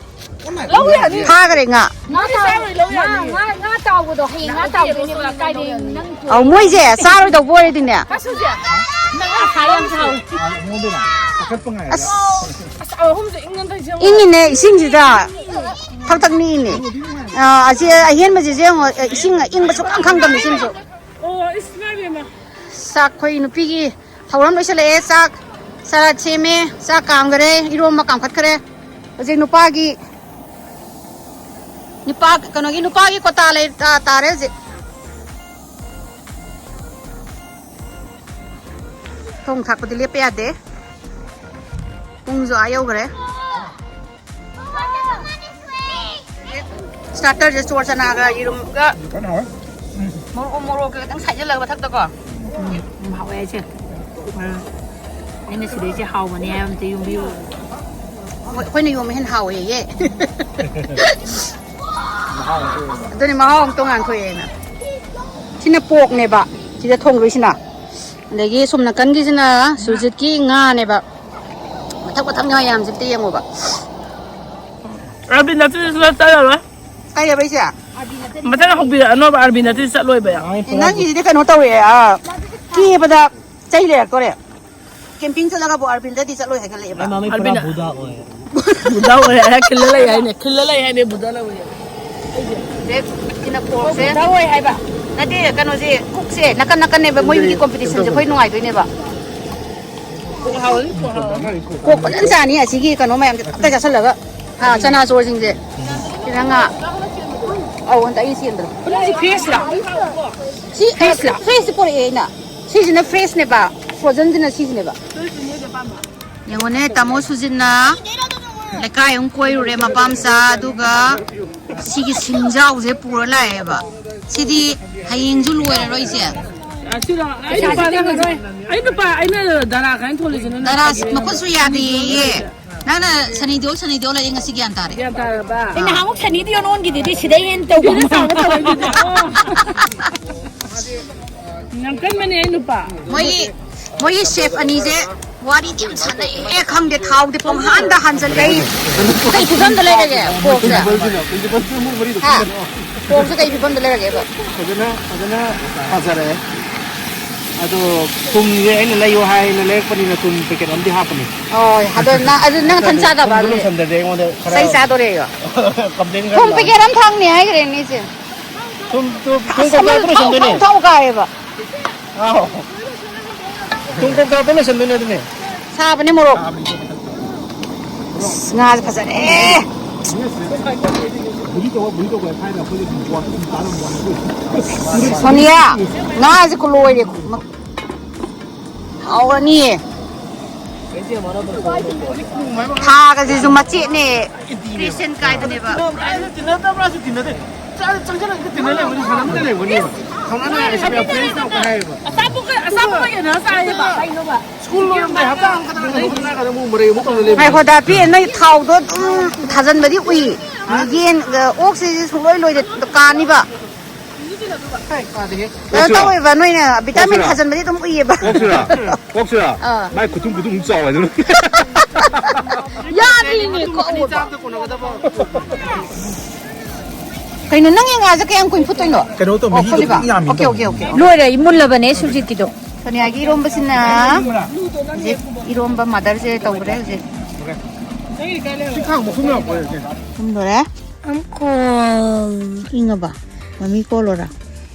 ꯂꯧ ꯌꯥꯅꯤ꯫ ꯐꯥꯈ꯭ꯔꯦ ꯉꯥ꯫ ꯉꯥ ꯃꯣꯏꯗꯤ ꯆꯥꯔꯣꯏ, ꯂꯧ ꯌꯥꯅꯤ꯫ ꯉꯥ, ꯉꯥ ꯇꯥꯎꯕꯗꯣ ꯍꯌꯦꯡ ꯉꯥ ꯇꯥꯎꯗꯣꯏꯅꯦꯕ꯫ ꯀꯥꯏꯗꯩ ꯅꯪ ꯑꯧ, ꯃꯣꯏꯁꯦ ꯆꯥꯔꯣꯏꯗꯧꯕ ꯑꯣꯏꯔꯗꯤꯅꯦ꯫ ꯀꯁꯨꯁꯦ꯫ ꯅꯪ ꯑꯁꯥ ꯌꯥꯝ ꯁꯥꯎ꯫ ꯑꯩꯉꯣꯟꯗ ꯄꯥꯈꯠꯄ ꯉꯥꯏꯔꯦ꯫ ꯑꯁ꯫ ꯑꯁ, ꯑꯍꯨꯝꯁꯦ ꯏꯪꯉꯝꯗꯣꯏꯁꯦ ꯌꯦꯡꯉꯣ꯫ ꯏꯪꯉꯤꯅꯦ, ꯏꯁꯤꯡꯁꯤꯗ ꯊꯛ ꯊꯛ ꯅꯤꯛꯏꯅꯦ꯫ ꯑꯥ, ꯑꯁꯤ ꯑꯍꯦꯟꯕꯁꯤꯁꯦ ꯌꯦꯡꯉꯣ, ꯏꯁꯤꯡ ꯑꯏꯪꯕ ꯁꯨꯛꯈꯪ ꯈꯪꯗꯕꯅꯤ ꯏꯁꯤꯡꯁꯨ꯫ ꯑꯣ, ꯏꯁ, ꯏꯃꯥ ꯏꯕꯦꯝꯃ꯫ ꯆꯥꯛ ꯑꯩꯈꯣꯏ ꯅꯨꯄꯤꯒꯤ ꯊꯧꯔꯝ ꯂꯣꯏꯁꯤꯜꯂꯛꯑꯦ꯫ ꯆꯥꯛ ꯁꯂꯥꯗ ꯁꯦꯝꯃꯦ, ꯆꯥꯛ ꯀꯥꯝꯈꯔꯦ, ꯏꯔꯣꯝꯕ ꯀꯥꯝꯈꯠꯈ꯭ꯔꯦ꯫ ꯍꯧꯖꯤꯛ ꯅꯨꯄꯥꯒꯤ, ꯅꯨꯄꯥ, ꯀꯩꯅꯣꯒꯤ ꯅꯨꯄꯥꯒꯤ ꯀꯣꯇꯥ ꯂꯩ, ꯇꯥ-, ꯇꯥꯔꯦ ꯍꯧꯖꯤꯛ꯫ ꯊꯣꯡ ꯊꯥꯛꯄꯗꯤ ꯂꯦꯞꯄ ꯌꯥꯗꯦ꯫ ꯄꯨꯡꯁꯨ ꯑꯥ ꯌꯧꯈ꯭ꯔꯦ꯫ ꯁ꯭ꯇꯥꯔꯇꯔꯁꯦ ꯆꯣꯔ ꯆꯅꯥꯒ ꯌꯦꯔꯨꯝꯒ ꯐꯖꯅ ꯍꯥꯎꯋꯦ꯫ ꯃꯣꯔꯣꯛ, ꯃꯣꯔꯣꯛꯀ ꯈꯤꯇꯪ ꯁꯥꯏꯖꯜꯂꯒ ꯃꯊꯛꯇꯀꯣ꯫ ꯎꯝ, ꯎꯝ, ꯍꯥꯎꯋꯦ ꯍꯥꯏꯁꯦ꯫ ꯑꯥ, ꯑꯩꯅ ꯁꯤꯗꯩꯁꯦ ꯍꯥꯎꯕꯅꯦ ꯍꯥꯏꯕ ꯑꯝꯇ ꯌꯣꯝꯕꯤꯌꯨ꯫ ꯍꯣꯏ, ꯑꯩꯈꯣꯏꯅ ꯌꯣꯝꯕ ꯍꯦꯟꯅ ꯍꯥꯎꯋꯦꯌꯦ꯫ ꯃꯍꯥꯎ ꯑꯃ ꯊꯣꯛꯑꯦꯕ꯫ ꯑꯗꯨꯅꯦ, ꯃꯍꯥꯎ ꯑꯃ ꯇꯣꯉꯥꯟ ꯊꯣꯛꯑꯦꯅ꯫ ꯁꯤꯅ ꯄꯣꯔꯛꯅꯦꯕ, ꯁꯤꯗ ꯊꯣꯡꯗꯣꯏꯁꯤꯅ꯫ ꯑꯗꯒꯤ ꯁꯣꯝ ꯅꯥꯀꯟꯒꯤꯁꯤꯅ ꯁꯨꯔꯖꯤꯠꯀꯤ ꯉꯥꯅꯦꯕ꯫ ꯃꯊꯛ ꯃꯊꯪ ꯃꯌꯥꯝꯁꯦ ꯑꯝꯇ ꯌꯦꯡꯉꯣꯕ꯫ ꯑꯥꯔꯕꯤꯟ ꯅꯠꯇ꯭ꯔꯗꯤ ꯁꯨꯡꯆꯠ ꯆꯠꯂꯔꯣꯏ꯫ ꯀꯩꯑꯕ ꯏꯆꯦ? ꯃꯊꯪ ꯍꯧꯕꯤꯔꯛꯑꯅꯣꯕ, ꯑꯥꯔꯕꯤꯟ ꯅꯠꯇ꯭ꯔꯗꯤ ꯆꯠꯂꯣꯏꯕ ꯌꯥ꯫ ꯑꯦ, ꯅꯪꯒꯤꯁꯤꯗꯤ ꯀꯩꯅꯣ ꯇꯧꯔꯦ, ꯑꯥ, ꯀꯦꯕꯗ ꯆꯩ ꯂꯩꯔꯛꯇꯣꯔꯦ꯫ ꯀꯦꯝꯄꯤꯡ ꯆꯠꯂꯒꯕꯨ ꯑꯥꯔꯕꯤꯟꯗꯗꯤ ꯆꯠꯂꯣꯏ ꯍꯥꯏꯒꯠꯂꯛꯑꯦꯕ꯫ ꯑꯩ ꯃꯃꯤꯠ ꯄꯨꯔꯥ ꯑꯥꯔꯕꯤꯟꯗ꯫ ꯕꯨꯙ ꯑꯣꯏ꯫ ꯕꯨꯙ ꯑꯣꯏ ꯍꯥꯏ, ꯈꯤꯜꯂ ꯂꯩ ꯍꯥꯏꯅꯦ, ꯈꯤꯜꯂ ꯂꯩ ꯍꯥꯏꯅꯦ, ꯕꯨꯙ ꯂꯧꯏ꯫ ꯁꯤꯅ ꯄꯣꯔꯛꯁꯦ꯫ ꯕꯨꯙ ꯑꯣꯏ ꯍꯥꯏꯕ꯫ ꯅꯠꯇꯦ, ꯀꯩꯅꯣꯁꯦ, ꯀꯨꯛꯁꯦ ꯅꯥꯀꯟ ꯅꯥꯀꯟꯅꯦꯕ, ꯃꯣꯏꯒꯤ ꯀꯣꯝꯄꯤꯇꯤꯁꯟꯁꯦ ꯑꯩꯈꯣꯏ ꯅꯨꯡꯉꯥꯏꯗꯣꯏꯅꯦꯕ꯫ ꯀꯣꯛ ꯍꯥꯎꯋꯤ, ꯀꯣꯛ ꯍꯥꯎꯋꯤ꯫ ꯀꯣꯛ ꯐꯖꯅ ꯆꯥꯅꯤ ꯑꯁꯤꯒꯤ ꯀꯩꯅꯣ ꯃꯌꯥꯝꯁꯦ ꯇꯞꯇꯥꯏ ꯆꯥꯁꯤꯜꯂꯒ꯫ ꯍꯥ, ꯆꯅꯥ ꯆꯣꯔꯁꯤꯡꯁꯦ꯫ ꯁꯤꯅ ꯉꯥ꯫ ꯑꯧ, ꯍꯟꯗꯛ ꯑꯩꯅ ꯆꯦꯟꯕꯗꯣ꯫ ꯀꯩꯅꯣꯁꯦ ꯐ꯭ꯔꯦꯁꯂꯣ? ꯁꯤ, ꯐ꯭ꯔꯦꯁꯂꯣ? ꯐ꯭ꯔꯦꯁꯇꯤ ꯄꯨꯔꯛꯑꯦ ꯑꯩꯅ꯫ ꯁꯤꯁꯤꯅ ꯐ꯭ꯔꯦꯁꯅꯦꯕ, ꯐ꯭ꯔꯣꯖꯟꯁꯤꯅ ꯁꯤꯁꯤꯅꯦꯕ꯫ ꯌꯦꯡꯉꯣꯅꯦ, ꯇꯥꯃꯣ ꯁꯨꯖꯤꯠꯅ ꯂꯩꯀꯥꯏ ꯑꯃ ꯀꯣꯏꯔꯨꯔꯦ, ꯃꯄꯥ ꯃꯆꯥ, ꯑꯗꯨꯒ ꯁꯤꯒꯤ ꯁꯤꯡꯖꯥꯎꯁꯦ ꯄꯨꯔ ꯂꯥꯛꯑꯦꯕ꯫ ꯁꯤꯗꯤ ꯍꯌꯦꯡꯁꯨ ꯂꯣꯏꯔꯔꯣꯏꯁꯦ꯫ ꯑ, ꯁꯤꯔꯣ? ꯑꯩ ꯅꯨꯄꯥ, ꯅꯪ ꯍꯧꯖꯤꯛ, ꯑꯩ ꯅꯨꯄꯥ, ꯑꯩꯅ ꯗꯔꯥ ꯀꯥꯏꯅ ꯊꯣꯜꯂꯤꯁꯤꯅ ꯅꯪ ꯗꯔꯥ ꯀꯔꯤꯒꯤꯅꯣ? ꯃꯈꯨꯠꯁꯨ ꯌꯥꯗꯦꯌꯦ꯫ ꯅꯪꯅ ꯁꯅꯤ ꯗꯤꯑꯣꯜ, ꯁꯅꯤ ꯗꯤꯑꯣꯜ ꯑꯩ ꯉꯁꯤ ꯒ꯭ꯌꯥꯟ ꯇꯥꯔꯦ꯫ ꯒ꯭ꯌꯥꯟ ꯇꯥꯔꯕ? ꯑꯩ ꯅꯍꯥꯟꯃꯨꯛ ꯁꯅꯤ ꯗꯤꯑꯣꯜ ꯑꯣꯟꯈꯤꯗꯨꯗꯤ ꯁꯤꯗꯩ ꯍꯦꯟꯅ ꯇꯧꯕ ꯁꯤꯗꯩ ꯆꯥꯎꯅ ꯇꯧꯔꯛꯏꯗꯨꯗꯤ꯫ ꯑꯣ꯫ ꯌꯥꯝ ꯀꯟꯕꯅꯦ ꯑꯩ ꯅꯨꯄꯥ꯫ ꯃꯣꯏꯒꯤ, ꯃꯣꯏꯒꯤ ꯆꯦꯐ ꯑꯅꯤꯁꯦ ꯋꯥꯔꯤꯗꯤ ꯌꯥꯝ ꯁꯥꯟꯅꯩꯍꯦ, ꯈꯪꯗꯦ, ꯊꯥꯎꯗꯤ ꯄꯪꯍꯥꯟꯗ ꯍꯥꯟꯖꯜꯂꯦ꯫ ꯑꯩ ꯀꯩ ꯐꯤꯕꯝꯗ ꯂꯩꯔꯒꯦ ꯀꯣꯛꯁꯦ? ꯍꯥ? ꯀꯣꯛꯁꯦ ꯀꯩ ꯐꯤꯕꯝꯗ ꯂꯩꯔꯒꯦꯕ? ꯐꯖꯅ, ꯐꯖꯅ ꯐꯖꯔꯛꯑꯦ꯫ ꯑꯗꯣ ꯊꯨꯝꯁꯦ ꯑꯩꯅ ꯂꯩꯌꯣ ꯍꯥꯏꯅ ꯂꯩꯔꯛꯄꯅꯤꯅ ꯊꯨꯝ ꯄꯦꯀꯦꯠ ꯑꯃꯗꯤ ꯍꯥꯞꯄꯅꯤ꯫ ꯍꯣꯏ, ꯑꯗꯣ ꯅꯪ, ꯑꯗꯨ ꯅꯪ ꯅꯊꯟ ꯆꯥꯗꯕ ꯊꯨꯝꯗꯣ ꯑꯗꯨꯗꯤ? ꯂꯣꯏꯁꯟꯗ꯭ꯔꯗꯤ ꯑꯩꯉꯣꯟꯗ ꯈꯔ ꯆꯩ ꯆꯥꯗꯣꯔꯦ ꯑꯩ꯫ ꯀꯝꯄ꯭ꯂꯦꯟ ꯈꯔ ꯊꯨꯝ ꯂꯥꯛꯑꯅꯤ꯫ ꯄꯦꯀꯦꯠ ꯑꯃ ꯊꯥꯡꯅꯤ ꯍꯥꯏꯈ꯭ꯔꯦꯅꯦ ꯏꯆꯦ꯫ ꯊꯨꯝ, ꯊꯨꯝ, ꯊꯨꯝ ꯑꯁ, ꯀꯧꯇꯥꯗꯣ ꯑꯃꯨꯛ ꯊꯥꯎ, ꯂꯣꯏꯁꯟꯗꯣꯏꯅꯦ꯫ ꯊꯥꯎ, ꯊꯥꯎ ꯀꯥꯏꯌꯦꯕ꯫ ꯑꯥꯎ꯫ ꯊꯨꯝ ꯀꯧꯇꯥꯗꯣ ꯂꯣꯏꯁꯟꯗꯣꯏꯅꯦ ꯑꯗꯨꯅꯦ꯫ ꯊꯥꯕꯅꯦ ꯃꯣꯔꯣꯛ꯫ ꯑꯁ, ꯉꯥꯁꯦ ꯐꯖꯔꯦ꯫ ꯁꯣꯅꯤꯌꯥ, ꯉꯥꯁꯦ ꯈꯨꯂꯣꯏꯔꯦ꯫ ꯍꯥꯎꯔꯅꯤꯌꯦ꯫ ꯊꯥꯒꯁꯤꯁꯨ ꯃꯆꯦꯠꯅꯦ꯫ ꯄꯦꯁꯦꯟ ꯀꯥꯏꯗꯅꯦꯕ꯫ ꯇꯤꯟꯅꯗꯕ꯭ꯔꯥꯁꯨ ꯇꯤꯟꯅꯗꯦ꯫ ꯆꯪꯁꯤꯜꯂꯒ ꯇꯤꯟꯅ ꯂꯩꯕꯅꯤ, ꯁꯥꯟꯅꯕꯗ ꯂꯩꯕꯅꯤ꯫ ꯊꯧꯅꯥ ꯅꯨꯡꯉꯥꯏ, ꯁꯤ ꯌꯥꯝ ꯐ꯭ꯔꯦꯟꯁ ꯇꯧꯕ ꯍꯥꯏꯌꯦꯕ꯫ ꯑꯆꯥꯄꯣꯠꯀ, ꯑꯆꯥꯄꯣꯠꯀ ꯌꯦꯟꯅꯔ ꯆꯥꯏꯌꯦꯕ꯫ ꯀꯩꯅꯣꯕ? ꯁ꯭ꯀꯨꯜ ꯂꯣꯏꯔꯝꯗꯥꯏ ꯍꯞꯇꯥ ꯑꯃꯈꯛꯇ ꯀꯩꯅꯣ ꯈꯛꯇ ꯉꯥꯏꯔꯀꯥꯟꯗ ꯑꯃꯨꯛ ꯃꯔꯩ ꯑꯃꯨꯛ ꯇꯧꯅ ꯂꯩꯕꯅꯤ꯫ ꯉꯥꯏꯈꯣ, ꯗꯥ ꯄꯤ, ꯅꯣꯏ ꯊꯥꯎꯗꯣ ꯑꯗꯨꯝ ꯊꯥꯖꯟꯕꯗꯤ ꯎꯏ꯫ ꯌꯦꯟ, ꯑꯣꯛꯁꯤꯗꯤ ꯁꯨꯡꯂꯣꯏ ꯂꯣꯏꯗꯦ, ꯀꯥꯅꯤꯕ꯫ ꯍꯦ, ꯀꯥꯗꯦꯍꯦ꯫ ꯀꯩꯅꯣ ꯇꯧꯋꯦꯕ, ꯅꯣꯏꯅ ꯚꯤꯇꯥꯃꯤꯟ ꯑꯣꯛꯁꯤꯔꯥ? ꯊꯥꯖꯟꯕꯗꯤ ꯑꯗꯨꯝ ꯎꯏꯌꯦꯕ꯫ ꯑꯣꯛꯁꯤꯔꯥ? ꯑꯣꯛꯁꯤꯔꯥ? ꯑꯥ꯫ ꯃꯥꯏ ꯈꯨꯇꯨꯝ ꯈꯨꯇꯨꯝ ꯆꯥꯎꯋꯦ ꯑꯗꯨꯅ꯫ ꯌꯥꯗ꯭ꯔꯤꯅꯦ, ꯀꯛꯑꯣꯕ꯫ ꯀꯩꯅꯣ, ꯅꯪꯒꯤ ꯉꯥꯁꯦ ꯀꯌꯥꯝ ꯀꯨꯏꯅ ꯐꯨꯠꯇꯣꯏꯅꯣ? ꯀꯩꯅꯣ ꯇꯧ, ꯑꯣ, ꯃꯍꯤꯗꯣ ꯐꯨꯠꯂꯤꯕ? ꯈꯤꯇꯪ ꯌꯥꯝꯃꯤ ꯑꯣꯀꯦ, ꯇꯧꯕꯅꯦ꯫ Okay, okay. ꯂꯣꯏꯔꯦ, ꯑꯩ ꯃꯨꯜꯂꯕꯅꯦ ꯁꯨꯔꯖꯤꯠꯀꯤꯗꯣ꯫ ꯁꯣꯅꯤꯌꯥꯒꯤ ꯏꯔꯣꯝꯕꯁꯤꯅ ꯍꯧꯖꯤꯛ ꯏꯔꯣꯝꯕ ꯃꯥꯗꯔꯁꯦ ꯇꯧꯈ꯭ꯔꯦ ꯍꯧꯖꯤꯛ꯫ ꯁꯤ ꯈꯥꯡ ꯃꯈꯨꯝ ꯌꯥꯎꯔꯛꯄ꯭ꯔꯥ ꯁꯦ? ꯊꯨꯝꯗꯣꯔꯦ꯫ I'm cold. ꯏꯪꯉꯕ? ꯃꯃꯤ ꯀꯣꯜꯂꯣꯔꯥ?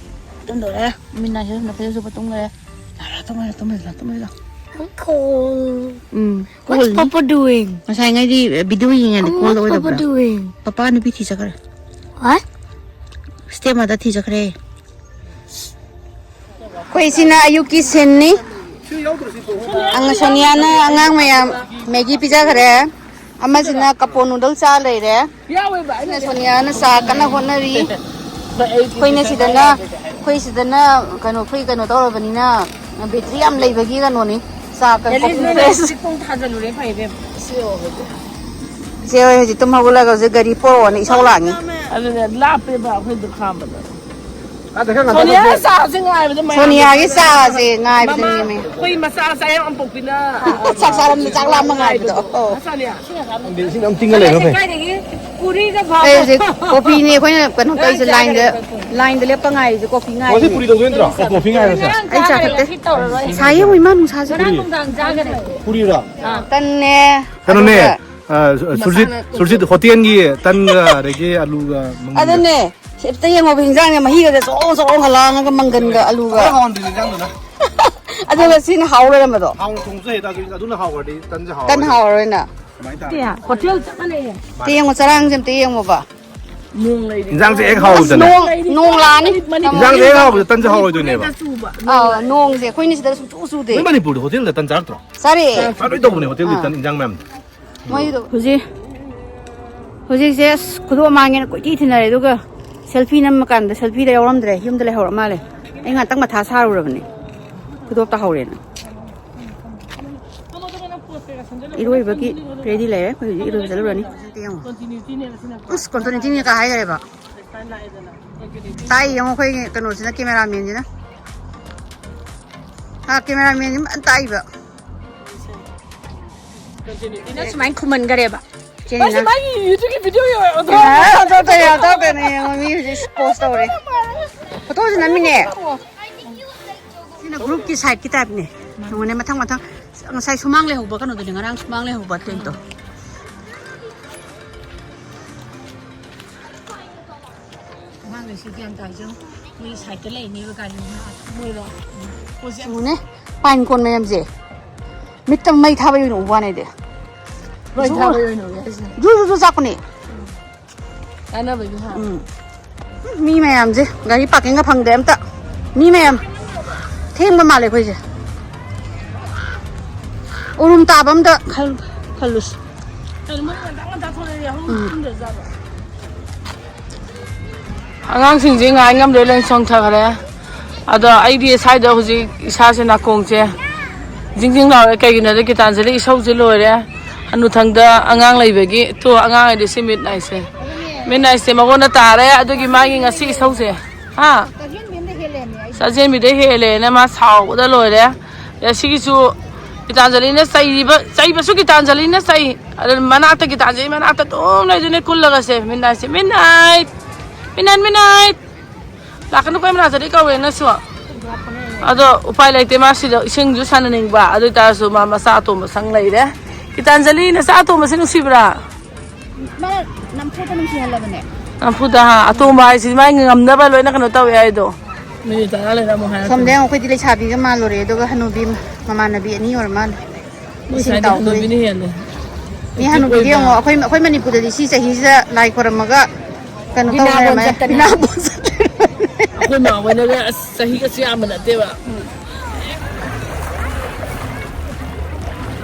ꯇꯨꯝꯗꯣꯔꯦ꯫ ꯃꯤꯠ ꯅꯥꯁꯤꯗ ꯐꯩꯖꯨꯞ ꯁꯨꯞꯄ ꯇꯨꯝꯈ꯭ꯔꯦ꯫ ꯌꯥꯔꯦ, ꯇꯨꯝꯃꯁꯤ, ꯇꯨꯝꯃꯁꯤ, ꯇꯨꯝꯃꯁꯤ꯫ I'm cold. Um, What's ꯀꯣꯜꯅꯤ꯫ Papa doing? ꯉꯁꯥꯏꯉꯩꯗꯤ video ꯌꯦꯡꯉꯗꯤ And call what's Papa ꯑꯣꯏꯗꯕ꯭ꯔꯥ? Doing? Papa ꯅꯨꯄꯤ ꯊꯤ ꯆꯠꯈ꯭ꯔꯦ꯫ What? Stepmother ꯊꯤ ꯆꯠꯈ꯭ꯔꯦ꯫ ꯑꯩꯈꯣꯏ ꯁꯤꯅ ꯑꯌꯨꯛꯀꯤ ꯁꯤꯟꯅꯤ꯫ ꯑꯉꯥꯡ ꯁꯣꯅꯤꯌꯥꯅ ꯑꯉꯥꯡ ꯃꯌꯥꯝ ꯃꯦꯒꯤ ꯄꯤꯖꯈ꯭ꯔꯦ꯫ ꯑꯃꯁꯤꯅ ꯀꯄꯣ ꯅꯨꯗꯜ ꯆꯥ ꯂꯩꯔꯦ꯫ ꯁꯤꯅ ꯁꯣꯅꯤꯌꯥꯅ ꯆꯥ ꯀꯟꯅ ꯍꯣꯠꯅꯔꯤ꯫ ꯑꯩꯈꯣꯏꯅ ꯁꯤꯗꯅ, ꯑꯩꯈꯣꯏ ꯁꯤꯗꯅ ꯀꯩꯅꯣ, ꯑꯩꯈꯣꯏ ꯀꯩꯅꯣ ꯇꯧꯔꯕꯅꯤꯅ, ꯕꯦꯇ꯭ꯔꯤ ꯌꯥꯝ ꯂꯩꯕꯒꯤ ꯀꯩꯅꯣꯅꯤ꯫ ꯆꯥ ꯀꯟꯅ ꯀꯣꯐꯤ ꯐ꯭ꯔꯦꯁ꯫ ꯊꯥꯖꯜꯂꯨꯔꯦ ꯐꯩ ꯏꯕꯦꯝ꯫ ꯏꯆꯦ ꯍꯣꯏ ꯍꯧꯖꯤꯛ ꯇꯨꯝ ꯍꯧꯒꯠꯂꯒ ꯍꯧꯖꯤꯛ ꯒꯥꯔꯤ ꯄꯣꯔꯛꯑꯣꯅ ꯏꯁꯧ ꯂꯥꯡꯉꯤ꯫ ꯑꯗꯨꯅꯦ ꯂꯥꯞꯄꯦꯕ ꯑꯩꯈꯣꯏꯗꯣ ꯈꯥꯝꯕꯗ꯫ ꯁꯣꯅꯤꯌꯥ ꯆꯥꯁꯦ ꯉꯥꯏꯕꯗ ꯃꯌꯥꯝ ꯁꯣꯅꯤꯌꯥꯒꯤ ꯆꯥꯁꯦ ꯉꯥꯏꯕꯗꯅꯦꯃꯤ꯫ ꯑꯩꯈꯣꯏ ꯃꯆꯥ ꯆꯥ ꯌꯥꯝ ꯄꯣꯛꯄꯤꯅ ꯆꯥꯛ ꯆꯥꯔꯝꯗ ꯆꯥꯛ ꯂꯥꯝꯕ ꯉꯥꯏꯕꯗꯣ꯫ ꯑꯣ꯫ ꯁꯣꯅꯤꯌꯥ꯫ ꯏꯁꯤꯡ ꯑꯗꯨꯝ ꯇꯤꯡꯉ ꯂꯩꯕ ꯐꯩ꯫ ꯀꯥꯏꯗꯒꯤ ꯄꯨꯔꯤꯒ ꯑꯩ ꯍꯧꯖꯤꯛ ꯀꯣꯐꯤꯅꯦ ꯑꯩꯈꯣꯏꯅ ꯀꯩꯅꯣ ꯇꯧꯔꯤꯁꯦ, ꯂꯥꯏꯟꯗ, ꯂꯥꯏꯟꯗ ꯂꯦꯞꯄ ꯉꯥꯏꯔꯤꯁꯦ ꯀꯣꯐꯤ ꯉꯥꯏꯔꯤ꯫ ꯉꯁꯤ ꯄꯨꯔꯤ ꯇꯧꯗꯣꯏ ꯅꯠꯇ꯭ꯔꯣ? ꯑꯣ, ꯀꯣꯐꯤ ꯉꯥꯏꯔꯁꯦ꯫ ꯑꯩ ꯆꯥ ꯊꯛꯇꯦ꯫ ꯁꯥ ꯌꯦꯡꯉꯨ ꯏꯃꯥ ꯅꯨꯡꯁꯥꯁꯦ꯫ ꯄꯨꯔꯤ꯫ ꯄꯨꯔꯤꯔꯥ? ꯇꯟꯅꯦ꯫ ꯀꯩꯅꯣꯅꯦ꯫ ꯑꯗꯨꯒ ꯑ, ꯁꯨꯔꯖꯤꯠ, ꯃꯁꯥꯅ ꯁꯨꯔꯖꯤꯠ ꯍꯣꯇꯦꯜꯒꯤ ꯇꯟꯒ ꯑꯗꯒꯤ ꯑꯂꯨꯒ ꯃꯪꯒꯟꯒ꯫ ꯑꯗꯨꯅꯦ, ꯁꯤ ꯑꯝꯇ ꯌꯦꯡꯉꯣꯕ, ꯍꯤꯟꯖꯥꯡꯁꯦ ꯃꯍꯤꯒꯁꯦ ꯆꯔꯣꯡ ꯆꯔꯣꯡꯒ ꯂꯥꯡꯉꯒ ꯃꯪꯒꯟꯒ ꯑꯂꯨꯒ꯫ ꯍꯥꯎꯍꯟꯗ꯭ꯔꯤꯁꯦ ꯍꯤꯟꯖꯥꯡꯗꯨꯅ꯫ ꯑꯗꯨꯒ ꯁꯤꯅ ꯍꯥꯎ ꯂꯩꯔꯝꯕꯗꯣ꯫ ꯍꯥꯎꯅ ꯊꯣꯡꯕꯁꯨ ꯍꯩꯇ ꯑꯗꯨꯗꯤ ꯑꯗꯨꯅ ꯍꯥꯎꯔꯗꯤ ꯇꯟꯁꯦ ꯇꯟ ꯍꯥꯎꯔꯣꯏ꯫ ꯍꯥꯎꯔꯣꯏꯅ꯫ ꯀꯃꯥꯏꯅ ꯇꯧꯔꯦ? ꯍꯣꯇꯦꯜ ꯆꯞ ꯃꯥꯟꯅꯩꯌꯦ꯫ ꯑꯝꯇ ꯌꯦꯡꯉꯣ, ꯆꯔꯥꯡꯁꯦ ꯑꯝꯇ ꯌꯦꯡꯉꯣꯕ꯫ ꯅꯣꯡ ꯂꯩꯔꯤ꯫ ꯏꯟꯖꯥꯡꯁꯦ ꯍꯦꯛ ꯍꯥꯎꯗꯅꯦ꯫ ꯅꯣꯡ ꯅꯣꯡ ꯂꯥꯛꯑꯅꯤ꯫ ꯏꯟꯖꯥꯡꯁꯦ ꯍꯦꯛ ꯍꯥꯎꯕꯗ ꯇꯟꯁꯦ ꯍꯥꯎꯔꯣꯏꯗꯣꯏꯅꯦꯕ꯫ ꯆꯨꯕ꯫ ꯑꯥ, ꯅꯣꯡꯁꯦ ꯑꯩꯈꯣꯏꯅ ꯁꯤꯗ ꯁꯨꯡꯆꯨ ꯆꯨꯗꯦ꯫ ꯅꯣꯏ ꯃꯅꯤꯄꯨꯔꯗ ꯍꯣꯇꯦꯜꯗ ꯇꯟ ꯆꯥꯔꯛꯇ꯭ꯔꯣ? ꯆꯥꯔꯛꯑꯦ꯫ ꯆꯥꯔꯣꯏ ꯇꯧꯕꯅꯦ ꯍꯣꯇꯦꯜꯒꯤ ꯇꯟ ꯏꯟꯖꯥꯡ ꯃꯌꯥꯝꯗꯣ꯫ ꯃꯣꯏꯗꯣ ꯍꯧꯖꯤꯛ ꯍꯧꯖꯤꯛꯁꯦ ꯑꯁ ꯈꯨꯗꯣꯞ ꯃꯥꯡꯉꯦꯅ ꯀꯣꯏꯊꯤ ꯊꯤꯅꯔꯦ, ꯑꯗꯨꯒ ꯁꯦꯜꯐꯤ ꯅꯝꯕ ꯀꯥꯟꯗ ꯁꯦꯜꯐꯤꯗ ꯌꯥꯎꯔꯝꯗ꯭ꯔꯦ, ꯌꯨꯝꯗ ꯂꯩꯍꯧꯔ ꯃꯥꯜꯂꯦ꯫ ꯑꯩ ꯉꯥꯛꯇꯪ ꯃꯊꯥ ꯁꯥꯔꯨꯔꯕꯅꯦ ꯈꯨꯗꯣꯞ ꯇꯥꯍꯧꯔꯦꯅ꯫ ꯏꯔꯣꯏꯕꯒꯤ ꯔꯦꯗꯤ ꯂꯩꯔꯦ, ꯑꯩꯈꯣꯏ ꯍꯧꯖꯤꯛ ꯏꯔꯣꯏꯕ ꯆꯠꯂꯨꯔꯅꯤ꯫ ꯑꯁ, ꯀꯣꯟꯇꯤꯅꯦꯟꯇꯤꯅꯦꯒ ꯍꯥꯏꯈ꯭ꯔꯦꯕ꯫ ꯇꯥꯛꯏ ꯌꯦꯡꯉꯣ ꯑꯩꯈꯣꯏꯒꯤ ꯀꯩꯅꯣꯁꯤꯅ, ꯀꯦꯃꯦꯔꯥꯃꯦꯟꯁꯤꯅ꯫ ꯍꯥ, ꯀꯦꯃꯦꯔꯥꯃꯦꯟꯁꯤ ꯐꯖꯅ ꯇꯥꯛꯏꯕ꯫ ꯁꯨꯃꯥꯏꯅ ꯈꯨꯝꯍꯟꯈꯔꯦꯕ꯫ ꯆꯦꯅꯤꯅ꯫ ꯃꯥꯒꯤ ꯌꯨꯇ꯭ꯌꯨꯕꯀꯤ ꯚꯤꯗꯤꯑꯣ ꯌꯦꯡꯉꯣ꯫ ꯑꯥ, ꯇꯧ, ꯇꯧ, ꯌꯥꯝ ꯇꯧꯗꯅ ꯌꯦꯡꯉꯣ, ꯃꯤ ꯍꯧꯖꯤꯛ ꯄꯣꯁ ꯇꯧꯔꯦ꯫ ꯐꯣꯇꯣꯁꯨ ꯅꯝꯃꯤꯅꯦ꯫ ꯁꯤꯅ ꯒ꯭ꯔꯨꯞꯀꯤ ꯁꯥꯏꯠꯀꯤ ꯇꯥꯏꯞꯅꯦ꯫ ꯌꯦꯡꯉꯣꯅꯦ, ꯃꯊꯪ ꯃꯊꯪ꯫ ꯉꯁꯥꯏ ꯁꯨꯃꯥꯡ ꯂꯩꯍꯧꯕ ꯀꯩꯅꯣꯗꯨꯅꯦ, ꯉꯔꯥꯡ ꯁꯨꯃꯥꯡ ꯂꯩꯍꯧꯕ ꯇꯦꯟꯠꯇꯣ꯫ ꯑꯉꯥꯡꯈꯩꯁꯤ ꯒ꯭ꯌꯥꯟ ꯇꯥꯏꯁꯦ ꯌꯦꯡꯉꯨ꯫ ꯃꯣꯏ ꯁꯥꯏꯠꯇ ꯂꯩꯅꯦꯕ ꯒꯥꯔꯤ ꯃꯅꯥꯛꯇ꯫ ꯃꯣꯏꯔꯣ? ꯌꯦꯡꯉꯨꯅꯦ, ꯄꯥꯏꯟ ꯀꯣꯟ ꯃꯌꯥꯝꯁꯦ꯫ ꯃꯤꯠꯇ ꯃꯩ ꯊꯥꯕ ꯑꯣꯏꯅ ꯎꯕ ꯋꯥꯅꯦ ꯑꯩꯗꯤ꯫ ꯂꯣꯏ ꯊꯥꯕ ꯑꯣꯏꯅ ꯎꯔꯦ ꯍꯥꯏꯁꯦ꯫ ꯖꯨ ꯖꯨ ꯖꯨ ꯆꯥꯛꯄꯅꯦ꯫ ꯀꯥꯟꯅꯕꯒꯤ ꯍꯥ? ꯎꯝ꯫ ꯃꯤ ꯃꯌꯥꯝꯁꯦ, ꯒꯥꯔꯤ ꯄꯥꯔꯀꯤꯡꯒ ꯐꯪꯗꯦ ꯑꯝꯇ꯫ ꯃꯤ ꯃꯌꯥꯝ ꯊꯦꯡꯕ ꯃꯥꯜꯂꯦ ꯑꯩꯈꯣꯏꯁꯦ꯫ ꯎꯔꯨꯝ ꯇꯥꯕ ꯑꯝꯇ ꯈꯜ-, ꯈꯜꯂꯨꯁꯤ꯫ ꯀꯩꯅꯣ ꯃꯣꯏ ꯉꯟꯇꯥ ꯉꯟꯇꯥ ꯊꯣꯛꯂꯛꯑꯦ, ꯌꯥꯍꯧ ꯎꯝ꯫ ꯊꯦꯡꯗ꯭ꯔꯖꯥꯠꯂꯣ? ꯑꯉꯥꯡꯁꯤꯡꯁꯦ ꯉꯥꯏ ꯉꯝꯗ꯭ꯔꯦ, ꯂꯣꯏ ꯆꯣꯡꯊꯈ꯭ꯔꯦ꯫ ꯑꯗꯣ ꯑꯩꯗꯤ ꯁ꯭ꯋꯥꯏꯗ ꯍꯧꯖꯤꯛ ꯏꯁꯥꯁꯦ, ꯅꯥꯀꯣꯡꯁꯦ ꯖꯤꯡ ꯖꯤꯡ ꯂꯥꯎꯔꯦ꯫ ꯀꯩꯒꯤꯅꯣꯗ ꯒꯤꯇꯥꯟꯖꯂꯤ ꯏꯁꯧꯁꯦ ꯂꯣꯏꯔꯦ꯫ ꯍꯅꯨꯊꯪꯗ ꯑꯉꯥꯡ ꯂꯩꯕꯒꯤ, ꯇꯣ ꯑꯉꯥꯡ ꯍꯥꯏꯗꯤ ꯁꯤ ꯃꯤꯠ ꯅꯥꯏꯁꯦ꯫ ꯃꯤꯠ ꯅꯥꯏꯁꯦ ꯃꯉꯣꯟꯗ ꯇꯥꯔꯦ꯫ ꯑꯗꯨꯒꯤ ꯃꯥꯒꯤ ꯉꯁꯤ ꯏꯁꯧꯁꯦ꯫ ꯍꯥ? ꯆꯥꯖꯦꯟꯕꯤꯗ ꯍꯦꯜꯂꯦꯅ ꯃꯥ ꯁꯥꯎꯕꯗ ꯂꯣꯏꯔꯦ꯫ ꯑꯗ ꯁꯤꯒꯤꯁꯨ ꯒꯤꯇꯥꯟꯖꯂꯤꯅ ꯆꯩꯔꯤꯕ, ꯆꯩꯕꯁꯨ ꯒꯤꯇꯥꯟꯖꯂꯤꯅ ꯆꯩ꯫ ꯑꯗꯨ ꯃꯅꯥꯛꯇ ꯒꯤꯇꯥꯟꯖꯂꯤ ꯃꯅꯥꯛꯇ ꯑꯗꯨꯝ ꯂꯩꯗꯣꯏꯅꯦ ꯀꯨꯜꯂꯒꯁꯦ꯫ ꯃꯤꯠ ꯅꯥꯏꯁꯦ, ꯃꯤꯠ ꯅꯥꯏ꯫ ꯃꯤꯠ ꯅꯥꯏ, ꯃꯤꯠ ꯅꯥꯏ꯫ ꯂꯥꯛꯀꯅꯨ, ꯀꯣꯏ ꯃꯅꯥꯛꯇꯗꯤ ꯀꯧꯋꯦ ꯅꯁꯨ꯫ ꯑꯗꯣ ꯎꯄꯥꯏ ꯂꯩꯇꯦ, ꯃꯥ ꯁꯤꯗ ꯏꯁꯤꯡꯁꯨ ꯁꯥꯟꯅꯅꯤꯡꯕ꯫ ꯑꯗꯨ ꯑꯣꯏꯇꯥꯔꯁꯨ ꯃꯥ ꯃꯆꯥ ꯑꯇꯣꯝꯕ ꯁꯪ ꯂꯩꯔꯦ꯫ ꯒꯤꯇꯥꯟꯖꯂꯤ, ꯅꯆꯥ ꯑꯇꯣꯝꯕꯁꯦ ꯅꯨꯡꯁꯤꯕ꯭ꯔꯥ? ꯃꯥ ꯅꯝꯐꯨꯗ ꯅꯨꯡꯁꯤꯍꯜꯂꯕꯅꯦ꯫ ꯅꯝꯐꯨꯗ, ꯍꯥ, ꯑꯇꯣꯝꯕ ꯍꯥꯏꯁꯤꯗꯤ ꯃꯥꯒꯤ ꯉꯝꯅꯕ ꯂꯣꯏꯅ ꯀꯩꯅꯣ ꯇꯧꯋꯦ ꯍꯥꯏꯗꯣ꯫ ꯃꯤꯅꯤꯠ ꯇꯔꯥ ꯂꯩꯔ ꯑꯃꯨꯛ ꯍꯥꯏꯔꯛꯀꯦ꯫ ꯁꯣꯝꯗ ꯌꯦꯡꯉꯣ, ꯑꯩꯈꯣꯏꯗꯤ ꯂꯩꯁꯥꯕꯤꯒ ꯃꯥꯜꯂꯨꯔꯦ, ꯑꯗꯨꯒ ꯍꯅꯨꯕꯤ ꯃꯃꯥꯟꯅꯕꯤ ꯑꯅꯤ ꯑꯣꯏꯔ ꯃꯥꯜꯂꯦ꯫ ꯃꯣꯏ ꯏꯁꯤꯡ ꯁ꯭ꯋꯥꯏꯗ ꯇꯥꯎꯗꯣꯏ꯫ ꯍꯅꯨꯕꯤꯅ ꯍꯦꯜꯂꯦ꯫ ꯃꯤ ꯍꯅꯨꯕꯤꯗꯤ ꯑꯣꯏꯕ꯫ ꯌꯦꯡꯉꯣ, ꯑꯩꯈꯣꯏ, ꯑꯩꯈꯣꯏ ꯃꯅꯤꯄꯨꯔꯗꯗꯤ ꯁꯤ ꯆꯍꯤꯁꯤꯗ ꯂꯥꯏ ꯈꯣꯏꯔꯝꯃꯒ ꯀꯩꯅꯣ ꯕꯤꯅꯥ ꯇꯧ ꯕꯣꯟ ꯂꯩꯔꯝꯃꯦ꯫ ꯆꯠꯀꯅꯤ꯫ ꯕꯤꯅꯥ ꯕꯣꯟ ꯆꯠꯀꯅꯤ꯫ ꯑꯩꯈꯣꯏ ꯃꯥ ꯍꯣꯏꯅꯒ ꯑꯁ ꯆꯍꯤ ꯀꯩꯁꯨ ꯌꯥꯝꯕ ꯅꯠꯇꯦꯕ꯫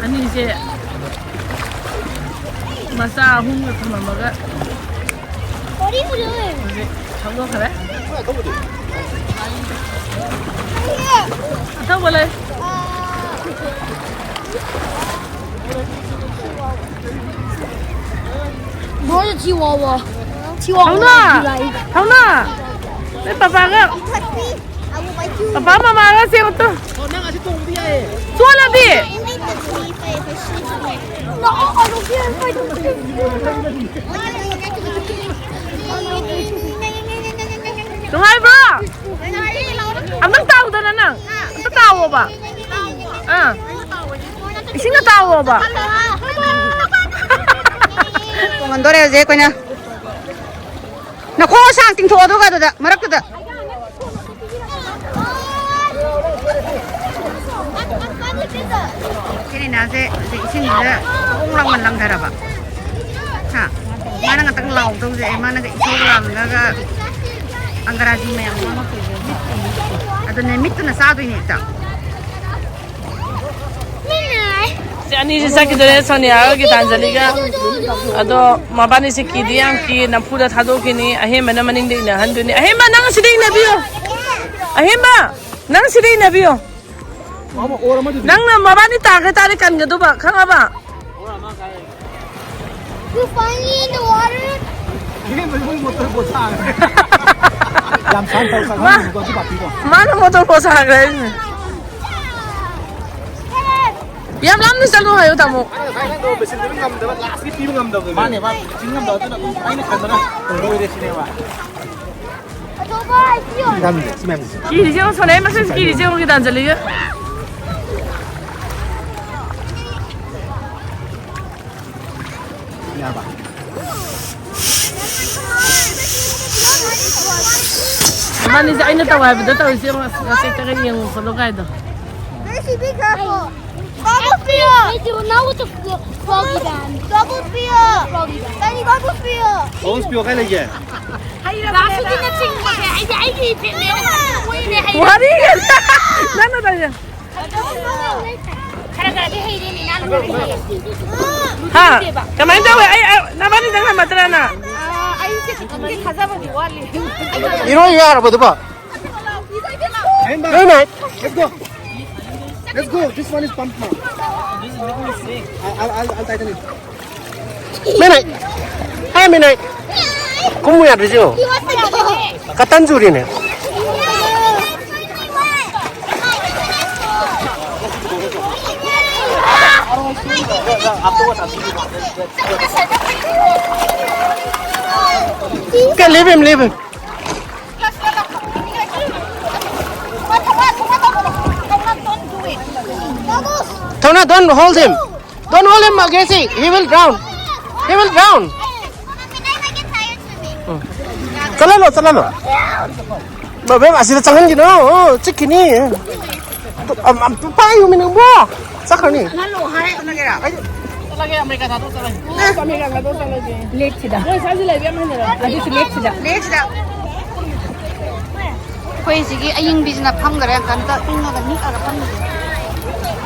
ꯑꯅꯤꯁꯦ ꯃꯆꯥ ꯑꯍꯨꯝꯒ ꯊꯝꯃꯝꯃꯒ ꯍꯧꯖꯤꯛ ꯊꯧꯗꯣꯛꯈ꯭ꯔꯦ꯫ ꯑꯊꯧꯕ ꯂꯩ꯫ ꯃꯣꯏꯁꯨ ꯊꯤ ꯋꯥ ꯋꯥ꯫ ꯊꯤ ꯋꯥ ꯍꯧꯅ! ꯋꯥ ꯂꯥꯏ꯫ ꯍꯧꯅ! ꯅꯣꯏ ꯄꯄꯥꯒ, ꯄꯄꯥ ꯃꯃꯥꯒ ꯆꯦꯡ ꯑꯝꯇ ꯆꯣꯠꯂꯗꯤ! ꯅꯨꯡꯉꯥꯏꯕ꯭ꯔꯣ? ꯑꯝꯇꯪ ꯇꯥꯎꯗꯅ ꯅꯪ꯫ ꯑꯝꯇ ꯇꯥꯎꯑꯣꯕ꯫ ꯑꯥ꯫ ꯏꯁꯤꯡꯗ ꯇꯥꯎꯑꯣꯕ꯫ ꯇꯣꯡꯍꯟꯗꯣꯔꯦ ꯍꯧꯖꯤꯛ ꯑꯩꯈꯣꯏꯅ꯫ ꯅꯈꯣꯡ ꯑꯁꯥꯡ ꯇꯤꯡꯊꯣꯛꯑꯣ ꯑꯗꯨꯒ ꯑꯗꯨꯗ ꯃꯔꯛꯇꯨꯗ꯫ ꯏꯆꯦ ꯔꯤꯅꯥꯁꯦ ꯍꯧꯖꯤꯛ ꯏꯁꯤꯡꯁꯤꯗ ꯄꯣꯡ ꯂꯥꯎꯅ ꯂꯪꯊꯔꯕ꯫ ꯍꯥ? ꯃꯥꯅ ꯉꯥꯛꯇꯪ ꯂꯥꯎꯗꯧꯁꯦ, ꯃꯥꯅꯒ ꯏꯁꯧ ꯂꯥꯡꯉꯒ ꯑꯪꯒꯔꯥꯖꯤ ꯃꯌꯥꯝ ꯉꯥꯡꯉꯛꯇꯣꯏꯁꯦ꯫ ꯑꯗꯨꯅꯦ, ꯃꯤꯠꯇꯨꯅ ꯆꯥꯗꯣꯏꯅꯦ ꯍꯦꯛꯇ꯫ ꯁꯤ ꯑꯅꯤꯁꯤ ꯆꯠꯈꯤꯗꯣꯔꯦ, ꯁꯣꯅꯤꯌꯥꯒ ꯒꯤꯇꯥꯟꯖꯂꯤꯒ꯫ ꯑꯗꯣ ꯃꯕꯥꯅꯤꯁꯦ ꯀꯤꯗꯤ ꯌꯥꯝ ꯀꯤ, ꯅꯝꯐꯨꯗ ꯊꯥꯗꯣꯛꯈꯤꯅꯤ꯫ ꯑꯍꯦꯟꯕꯅ ꯃꯅꯤꯡꯗ ꯏꯟꯅꯍꯟꯗꯣꯏꯅꯤ꯫ ꯑꯍꯦꯟꯕ, ꯅꯪ ꯁꯤꯗ ꯏꯟꯅꯕꯤꯌꯣ꯫ ꯑꯍꯦꯟꯕ, ꯅꯪ ꯁꯤꯗ ꯏꯟꯅꯕꯤꯌꯣ꯫ ꯅꯪꯅ ꯃꯕꯥꯅꯤ ꯇꯥꯈ꯭ꯔ ꯇꯥꯔꯦ ꯀꯟꯒꯗꯧꯕ, ꯈꯪꯉꯕ? You finally in the water? ꯌꯥꯝ ꯁꯥꯟꯅ ꯇꯧ ꯃꯥ-, ꯁꯥꯟꯅ ꯃꯥꯅ ꯃꯣꯇꯣꯔ ꯕꯣꯠ ꯁꯥꯈ꯭ꯔꯦ ꯍꯥꯏꯁꯤꯅꯦ꯫ ꯌꯥꯝ ꯂꯥꯞꯅ ꯆꯠꯂꯨ ꯍꯥꯏꯌꯨ, ꯇꯥꯃꯣ꯫ ꯉꯁꯥꯏ ꯅꯪꯗꯣ ꯕꯦꯁꯤꯟꯗꯨꯗꯤ ꯉꯝꯗꯕ, ꯂꯥꯁꯀꯤ ꯄꯤꯕ ꯉꯝꯗꯕꯗꯨꯅꯦ꯫ ꯃꯥꯅꯦ, ꯃꯥꯅꯦ, ꯕꯦꯁꯤꯟ ꯉꯝꯗꯕ ꯑꯗꯨꯅ ꯑꯗꯨꯝ ꯑꯩꯅ ꯈꯟꯕꯅ ꯂꯣꯏꯔꯦ ꯁꯤꯅꯦꯕ꯫ ꯁꯤ ꯃꯌꯥꯝꯁꯦ, ꯁꯤ ꯃꯌꯥꯝꯁꯦ꯫ ꯀꯤꯔꯤꯁꯦ ꯌꯦꯡꯉꯨ, ꯁꯣꯅꯥꯏ ꯃꯁꯛꯁꯦ ꯀꯤꯔꯤꯁꯦ ꯌꯦꯡꯉꯨ, ꯒꯤꯇꯥꯟꯖꯂꯤꯒ꯫ ꯌꯥꯔꯕ? ꯃꯥꯅꯤꯁꯦ ꯑꯩꯅ ꯇꯧ ꯍꯥꯏꯕꯗ ꯇꯧꯔꯤꯁꯦ ꯌꯦꯡꯉꯣ, ꯉꯁꯤꯇꯒ ꯌꯦꯡꯉꯣ ꯈꯣꯠꯂꯣ ꯀꯥꯏꯗꯣ꯫ Gracie, be careful. Double fear. They do not with the fro-, froggy band. Double fear. Froggy band. Daddy, double fear. ꯕꯣꯜꯁ ꯄꯤꯌꯣ ꯀꯥꯏ ꯂꯩꯒꯦ? ꯔꯥꯁꯨꯒꯤꯅ ꯆꯤꯡꯕꯁꯦ ꯑꯩꯗꯤ ꯑꯩꯒꯤ ꯏꯐꯦꯛꯅꯦꯅ ꯈꯟꯕ ꯃꯣꯏꯅꯦ ꯍꯩꯔꯦ꯫ ꯋꯥꯔꯤ ꯅꯪꯅ ꯇꯧꯔꯤꯁꯦ꯫ ꯈꯔ ꯈꯔꯗꯤ ꯍꯩꯔꯦꯅꯦ ꯅꯪ꯫ ꯍꯥ? ꯀꯃꯥꯏꯅ ꯇꯧꯋꯦ? ꯑꯩ, ꯑꯩ, ꯅꯕꯥꯅꯤ ꯅꯪ ꯉꯝꯃꯗ꯭ꯔꯅ? ꯑꯥ, ꯑꯩꯁꯦ ꯈꯤꯇꯪꯗꯤ ꯊꯥꯖꯕꯗꯤ ꯋꯥꯠꯂꯤ꯫ ꯏꯔꯣꯏ ꯌꯥꯔꯕ ꯑꯗꯨꯕꯣ? Hey, man. Let's go. Let's go. This one is pump now. I'll, I'll, I'll tighten it. Minute. Hey, minute. ꯀꯨꯝꯃꯨ ꯌꯥꯗ꯭ꯔꯤꯁꯤ ꯌꯦꯡꯉꯣ꯫ Cotton ꯆꯨꯔꯤꯅꯦ꯫ Okay, leave him, leave him. Tona, don't hold him. Don't hold him, Gracie. He will drown. He will drown. ꯆꯠꯂꯅꯣ, ꯆꯠꯂꯅꯣ꯫ ꯕꯦꯝ, ꯑꯁꯤꯗ ꯆꯪꯍꯟꯈꯤꯅꯣ꯫ ꯑꯣ, ꯆꯤꯛꯈꯤꯅꯤ꯫ ꯑꯝ, ꯑꯝ, ꯄꯥꯏꯌꯨꯃꯤ ꯅꯪꯕꯣ꯫ ꯆꯠꯈ꯭ꯔꯅꯤ꯫ ꯆꯠꯂꯒꯦ, America ꯊꯥꯗꯣꯛ ꯆꯠꯂꯒꯦ꯫ ꯂꯦꯛꯁꯤꯗ꯫ ꯃꯣꯏ ꯁ꯭ꯋꯥꯏꯁꯤ ꯂꯩꯕ ꯌꯥꯝ ꯍꯩꯅꯔꯝꯃꯦ꯫ ꯑꯗꯨꯁꯨ ꯂꯦꯛꯁꯤꯗ꯫ ꯂꯦꯛꯁꯤꯗ꯫ ꯑꯩꯈꯣꯏ ꯁꯤꯒꯤ ꯑꯌꯤꯡꯕꯤꯁꯤꯅ ꯐꯝꯈꯔꯦ, ꯀꯟꯇ ꯏꯪꯉꯒ ꯅꯤꯛꯑꯒ ꯐꯝꯃꯤꯁꯦ꯫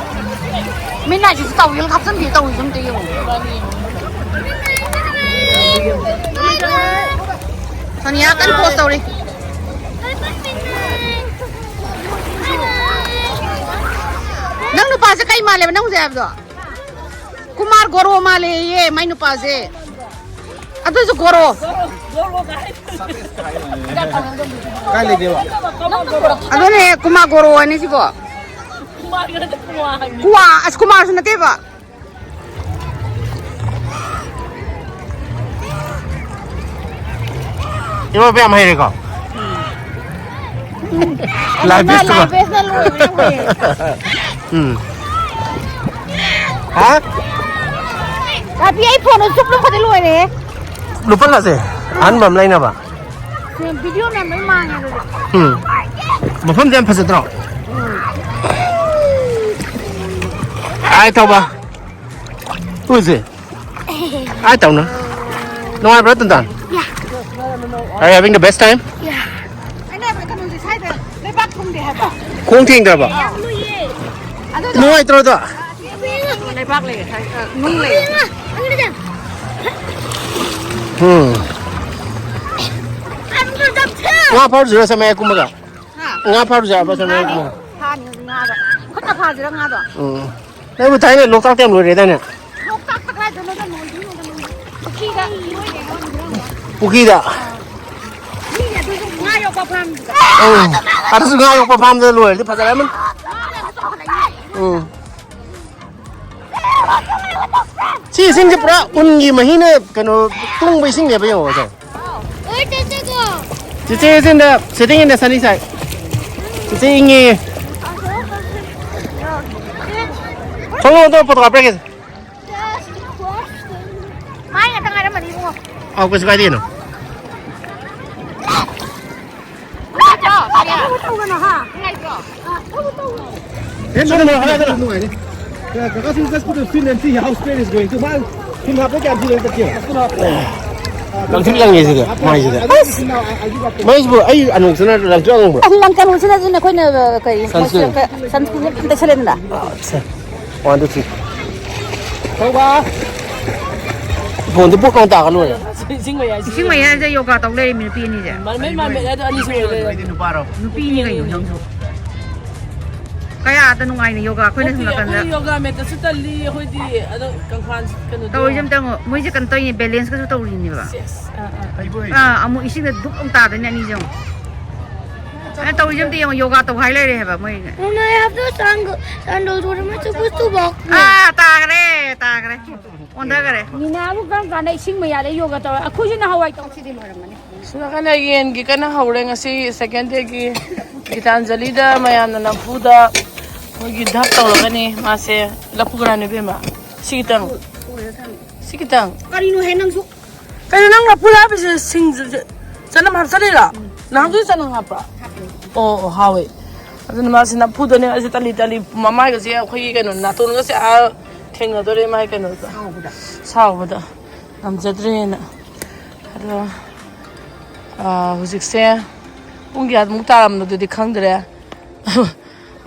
ꯃꯤꯠ ꯅꯥꯏꯁꯤꯁꯨ ꯇꯥꯋꯦꯜ ꯍꯥꯞꯆꯤꯟꯕꯤ ꯇꯧꯔꯤꯁꯦ ꯑꯝꯇ ꯌꯦꯡꯉꯣ꯫ ꯁꯣꯅꯤꯌꯥ ꯀꯟꯅ ꯄꯣꯁ ꯇꯧꯔꯤ꯫ ꯅꯪ ꯅꯨꯄꯥꯁꯦ ꯀꯩ ꯃꯥꯜꯂꯦꯕ ꯅꯪ ꯍꯧꯖꯤꯛ ꯍꯥꯏꯕꯗꯣ? ꯀꯨꯃꯥꯔ ꯒꯣꯔꯣ ꯃꯥꯜꯂꯦꯌꯦ ꯃꯥꯏ ꯅꯨꯄꯥꯁꯦ꯫ ꯑꯗꯨꯁꯨ ꯒꯣꯔꯣ꯫ ꯀꯥꯏ ꯂꯩꯒꯦꯕ? ꯑꯗꯨꯅꯦ ꯀꯨꯃꯥꯔ ꯒꯣꯔꯣ ꯍꯥꯏꯅꯤ ꯁꯤꯕꯣ꯫ ꯀꯨꯋꯥ, ꯑꯁ ꯀꯨꯃꯥꯔꯁꯨ ꯅꯠꯇꯦꯕ꯫ ꯏꯃꯥ ꯌꯥꯝ ꯍꯩꯔꯦꯀꯣ꯫ ꯂꯥꯏꯐ ꯚꯦꯁꯇꯨꯒ꯫ ꯂꯥꯏꯐ ꯚꯦꯁꯅ ꯂꯣꯏꯕ ꯌꯥꯝ ꯍꯩꯌꯦ꯫ ꯎꯝ꯫ ꯍꯥ? ꯀꯥꯄꯤ, ꯑꯩ ꯐꯣꯟꯗꯣ ꯆꯨꯞ ꯂꯨꯞꯄꯗꯤ ꯂꯣꯏꯔꯦ꯫ ꯂꯨꯄꯥ ꯂꯥꯛꯁꯦ꯫ ꯑꯍꯟꯕ ꯑꯃ ꯂꯩꯅꯕ꯫ ꯚꯤꯗꯤꯑꯣ ꯃꯌꯥꯝ ꯂꯣꯏ ꯃꯥꯡꯉꯦ ꯑꯗꯨꯗꯤ꯫ ꯎꯝ꯫ ꯃꯐꯝꯁꯦ ꯌꯥꯝ ꯐꯖꯗ꯭ꯔꯣ? ꯎꯝ꯫ ꯑꯥꯏ ꯇꯧꯕ꯫ Who is it? ꯑꯥꯏ ꯇꯧꯅ꯫ ꯅꯨꯡꯉꯥꯏꯕ꯭ꯔꯥ, ꯇꯟꯇꯥꯟ? Yeah. Are you having the best time? Yeah. ꯑꯩꯅ ꯍꯥꯏꯕ ꯀꯩꯅꯣꯁꯦ ꯁ꯭ꯋꯥꯏꯗ ꯂꯩꯕꯥꯛ ꯊꯨꯝꯗꯦ ꯍꯥꯏꯕ꯫ ꯈꯣꯡ ꯊꯦꯡꯗ꯭ꯔꯕ? ꯌꯥꯝ ꯂꯨꯏꯌꯦ꯫ ꯑꯗꯨꯗꯣ ꯅꯨꯡꯉꯥꯏꯇ꯭ꯔꯣ ꯑꯗꯣ? ꯂꯩꯕꯥꯛ ꯂꯩꯌꯦ, ꯁ꯭ꯋꯥꯏ, ꯑ, ꯅꯨꯡ ꯂꯩꯌꯦ꯫ ꯎꯝ꯫ ꯉꯥ ꯐꯥꯔꯨꯁꯤꯔꯣ ꯁꯃꯌꯥ ꯀꯨꯝꯃꯒ? ꯍꯥ? ꯉꯥ ꯐꯥꯔꯨꯁꯦ ꯍꯥꯏꯕ ꯁꯃꯌꯥ ꯀꯨꯝꯃꯒ? ꯐꯥꯅꯤ ꯉꯥꯗꯣ꯫ ꯈꯨꯠꯅ ꯐꯥꯁꯤꯔ ꯉꯥꯗꯣ? ꯎꯝ꯫ ꯅꯪꯕꯨ ꯊꯥꯏꯅ ꯂꯣꯛꯇꯥꯛꯇ ꯌꯥꯝ ꯂꯣꯏꯔꯦꯗꯥꯏꯅꯦ? ꯂꯣꯛꯇꯥꯛꯇ ꯀꯗꯥꯏꯗꯅꯣꯗ ꯂꯣꯏꯗꯣꯏꯅꯣꯗ ꯂꯣꯏꯗꯣꯏꯅꯣ꯫ ꯄꯨꯈ꯭ꯔꯤꯗ ꯏꯔꯣꯏꯒꯦ ꯍꯥꯏꯔꯝꯕ꯭ꯔꯥ? ꯄꯨꯈ꯭ꯔꯤꯗ꯫ ꯃꯤꯅꯦ ꯑꯗꯨꯁꯨ ꯉꯥ ꯌꯣꯛꯄ ꯐꯥꯔꯝꯗꯨꯗ꯫ ꯎꯝ꯫ ꯑꯗꯨꯁꯨ ꯉꯥ ꯌꯣꯛꯄ ꯐꯥꯔꯝꯗꯨꯗ ꯂꯣꯏꯔꯗꯤ ꯐꯖꯔꯝꯃꯅꯤ꯫ ꯎꯝ꯫ ꯁꯤ ꯏꯁꯤꯡꯁꯦ ꯄꯨꯔꯥ ꯎꯟꯒꯤ ꯃꯍꯤꯅ ꯀꯩꯅꯣ ꯇꯨꯡꯕ ꯏꯁꯤꯡꯅꯦꯕ, ꯌꯦꯡꯉꯣ ꯁꯦ꯫ ꯆꯤꯆꯦ ꯏꯁꯤꯡꯗ sitting in the sunny side꯫ ꯆꯤꯆꯦ ꯏꯪꯉꯦ꯫ ꯊꯣꯛꯂꯛꯑꯣ, ꯑꯗꯣ ꯐꯣꯇꯣ ꯀꯥꯞꯄ꯭ꯔꯒꯦ꯫ ꯃꯥꯏ ꯉꯥꯛꯇ ꯉꯥꯏꯔꯝꯃꯅꯤ ꯏꯕꯨꯡꯉꯣ꯫ ꯑꯧ, ꯀꯩꯁꯨ ꯀꯥꯏꯗꯦ ꯀꯩꯅꯣ꯫ ꯅꯨꯡꯉꯥꯏꯇ꯭ꯔꯣ? ꯀꯔꯤ? ꯇꯧꯒꯅꯣ, ꯍꯥ? ꯅꯨꯡꯉꯥꯏꯇ꯭ꯔꯣ? ꯍꯦ, ꯅꯪ ꯅꯨꯡꯉꯥꯏꯔꯦ, ꯅꯪ ꯅꯨꯡꯉꯥꯏꯔꯦ꯫ ꯀꯀꯥꯁꯨ just put the fin and see how straight is going to. ꯃꯥ ꯊꯨꯝ ꯍꯥꯞꯄ ꯀꯌꯥꯝ ꯊꯨꯅ ꯆꯠꯀꯦ? ꯂꯪꯇ꯭ꯔꯤꯛ ꯂꯪꯉꯦ ꯁꯤꯗ, ꯃꯥꯏꯁꯤꯗ꯫ ꯑꯁ! ꯃꯩꯁꯤꯕꯨ ꯑꯩ ꯑꯅꯣꯛꯁꯤꯅ ꯂꯪꯇ꯭ꯔꯤꯛ ꯂꯪꯕ꯭ꯔꯣ? ꯑꯁ, ꯂꯪ ꯀꯩꯅꯣꯁꯤꯅ ꯑꯗꯨꯅ ꯑꯩꯈꯣꯏꯅ ꯀꯔꯤ, sunscreen꯫ Sunscreen ꯑꯗꯨꯝ ꯇꯩꯁꯜꯂꯦꯗꯅ꯫ ꯑꯠꯁꯥ꯫ One, two, three꯫ ꯊꯧꯕ꯫ ꯐꯣꯟꯗꯨ ꯄꯣꯛ ꯂꯥꯎ ꯇꯥꯒ ꯂꯣꯏꯔꯦ꯫ ꯏꯁꯤꯡ ꯃꯌꯥꯏꯁꯤ꯫ ꯏꯁꯤꯡ ꯃꯌꯥꯏꯁꯦ ꯌꯣꯒꯥ ꯇꯧ ꯂꯩꯔꯦ ꯅꯨꯄꯤ ꯑꯅꯤꯁꯦ꯫ ꯃꯥꯟꯃꯩ ꯃꯥꯟꯃꯩ ꯑꯗꯣ ꯑꯅꯤ ꯁꯨꯔꯦ ꯂꯩꯔꯦ꯫ ꯅꯨꯄꯤꯅꯤ ꯀꯩꯅꯣ ꯅꯪꯁꯨ꯫ ꯀꯌꯥꯗ ꯅꯨꯡꯉꯥꯏꯅ ꯌꯣꯒꯥ ꯑꯩꯈꯣꯏꯅ ꯁꯣꯝ ꯅꯠꯇꯦ, ꯅꯥꯀꯟꯗ ꯑꯩꯈꯣꯏ ꯌꯣꯒꯥ ꯃꯦꯠꯇꯁꯨ ꯇꯜꯂꯤ, ꯑꯩꯈꯣꯏꯗꯤ ꯑꯗꯣ ꯀꯪꯐꯥꯟ ꯀꯩꯅꯣꯗꯣ꯫ ꯇꯧꯔꯤꯁꯦ ꯑꯝꯇ ꯌꯦꯡꯉꯣ꯫ ꯃꯣꯏꯁꯦ ꯀꯩꯅꯣ ꯇꯧꯔꯤꯅꯦ, balance ꯀꯁꯨ ꯇꯧꯔꯤꯅꯦꯕ꯫ ꯁꯦꯁ, ꯑꯥ, ꯑꯥ꯫ ꯑꯥ, ꯑꯃꯨꯛ ꯏꯁꯤꯡꯗ ꯗꯨꯞ ꯑꯃꯨꯛ ꯇꯥꯗꯣꯏꯅꯦ ꯑꯅꯤꯁꯦ ꯑꯃꯨꯛ꯫ ꯑꯗꯨꯅ ꯇꯧꯔꯤꯁꯦ ꯑꯝꯇ ꯌꯦꯡꯉꯣ, ꯌꯣꯒꯥ ꯇꯧ ꯍꯥꯏ ꯂꯩꯔꯦ ꯍꯥꯏꯕ ꯃꯣꯏ꯫ Mama, I have the sandal, sandals. What am I supposed to walk with? ꯑꯥ, ꯇꯥꯈ꯭ꯔꯦ, ꯇꯥꯈ꯭ꯔꯦ꯫ ꯑꯣꯟꯊꯈ꯭ꯔꯦ꯫ ꯃꯤꯅꯥꯕꯨ ꯀꯔꯝ ꯀꯥꯟꯗ ꯏꯁꯤꯡ ꯃꯌꯥꯗ ꯌꯣꯒꯥ ꯇꯧꯔ? ꯑꯩꯈꯣꯏꯁꯨ ꯅꯍꯥꯟꯋꯥꯏ ꯇꯧꯁꯤꯗꯤ ꯂꯣꯏꯔꯝꯃꯅꯤ꯫ ꯁꯣꯝ ꯅꯥꯀꯟꯗ ꯌꯦꯟꯒꯤ ꯀꯟꯅ ꯍꯧꯔꯦ ꯉꯁꯤ second dayꯒꯤ꯫ ꯒꯤꯇꯥꯟꯖꯂꯤꯗ ꯃꯌꯥꯝꯅ ꯅꯝꯐꯨꯗ ꯃꯣꯏꯒꯤ ꯙꯞ ꯇꯧꯔꯒꯅꯤ ꯃꯥꯁꯦ꯫ ꯂꯐꯨ ꯀꯅꯥꯅꯣ ꯏꯕꯦꯝꯃ? ꯁꯤ ꯈꯤꯇꯪ꯫ ꯁꯤ ꯈꯤꯇꯪ꯫ ꯀꯔꯤꯅꯣꯍꯦ ꯅꯪꯁꯨ? ꯀꯩꯅꯣ ꯅꯪ ꯂꯐꯨ ꯂꯥꯞꯄꯤꯁꯦ ꯁꯤꯡꯖꯨꯁꯦ? ꯆꯅꯝ ꯍꯥꯞꯆꯜꯂꯤꯔꯣ? ꯅꯍꯥꯟꯁꯨ ꯆꯅꯝ ꯍꯥꯞꯄ꯭ꯔꯣ? ꯑꯣ, ꯑꯣ, ꯍꯥꯎꯋꯦ꯫ ꯑꯗꯨꯅ ꯃꯥꯁꯤ ꯅꯝꯐꯨꯗꯅꯦ ꯑꯩꯁꯦ ꯇꯂꯤ ꯇꯂꯤ ꯃꯃꯥꯏꯒꯁꯦ ꯑꯩꯈꯣꯏꯒꯤ ꯀꯩꯅꯣ ꯅꯥꯇꯣꯟꯒꯁꯦ ꯑꯥ ꯊꯦꯡꯅꯗꯣꯔꯦ ꯃꯥꯏ ꯀꯩꯅꯣꯗ꯫ ꯁꯥꯎꯕꯗ꯫ ꯁꯥꯎꯕꯗ ꯉꯝꯖꯗ꯭ꯔꯦꯅ꯫ ꯑꯗꯣ, ꯑꯥ, ꯍꯧꯖꯤꯛꯁꯦ ꯄꯨꯡ ꯀꯌꯥꯃꯨꯛ ꯇꯥꯔꯝꯅꯣꯗꯨꯗꯤ ꯈꯪꯗ꯭ꯔꯦ꯫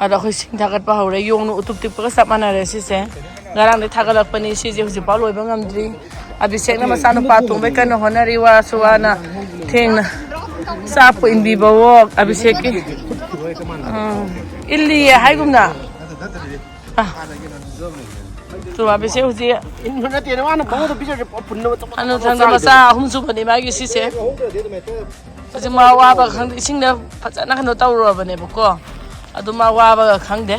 ꯑꯗꯣ ꯑꯩꯈꯣꯏ ꯁꯤꯡ ꯊꯥꯒꯠꯄ ꯍꯧꯔꯦ꯫ ꯌꯣꯡꯅ ꯎꯇꯨꯞ ꯇꯤꯛꯄꯒ ꯆꯞ ꯃꯥꯟꯅꯔꯦ ꯁꯤꯁꯦ꯫ ꯉꯔꯥꯡꯗꯩ ꯊꯥꯒꯠꯂꯛꯄꯅꯤ ꯁꯤꯁꯦ, ꯍꯧꯖꯤꯛꯐꯥꯎ ꯂꯣꯏꯕ ꯉꯝꯗ꯭ꯔꯤ꯫ ꯑꯕꯤꯁꯦꯛꯅ ꯃꯆꯥꯅꯨꯄꯥ ꯇꯣꯡꯕꯩ ꯀꯟꯅ ꯍꯣꯠꯅꯔꯤ, ꯋꯥꯁꯨ ꯋꯥꯅ ꯊꯦꯡꯅ ꯆꯥꯛꯄꯨ ꯏꯟꯕꯤꯕꯋꯣ ꯑꯕꯤꯁꯦꯛꯀꯤ꯫ ꯎꯝ꯫ ꯏꯜꯂꯤꯌꯦ ꯍꯥꯏꯒꯨꯝꯅ꯫ ꯑ꯫ ꯇꯨ ꯑꯕꯤꯁꯦꯛ ꯍꯧꯖꯤꯛ ꯏꯟꯕ ꯅꯠꯇꯦꯅꯦ, ꯃꯥꯅ ꯃꯉꯣꯟꯗ ꯄꯤꯖꯔꯗꯤ ꯄꯨꯔꯥ ꯄꯨꯟꯅꯕ ꯆꯞ ꯃꯥꯟꯅꯕ ꯍꯅꯨꯊꯪꯗ ꯃꯆꯥ ꯆꯥꯔꯤꯗꯨꯕꯨ꯫ ꯑꯍꯨꯝ ꯁꯨꯕꯅꯤ ꯃꯥꯒꯤ ꯁꯤꯁꯦ꯫ ꯍꯧꯖꯤꯛ ꯃꯥ ꯋꯥꯕ ꯈꯪꯗꯦ, ꯏꯁꯤꯡꯗ ꯐꯖꯅ ꯀꯩꯅꯣ ꯇꯧꯔꯨꯔꯕꯅꯦꯕꯀꯣ꯫ ꯑꯗꯨ ꯃꯥ ꯋꯥꯕꯒ ꯈꯪꯗꯦ꯫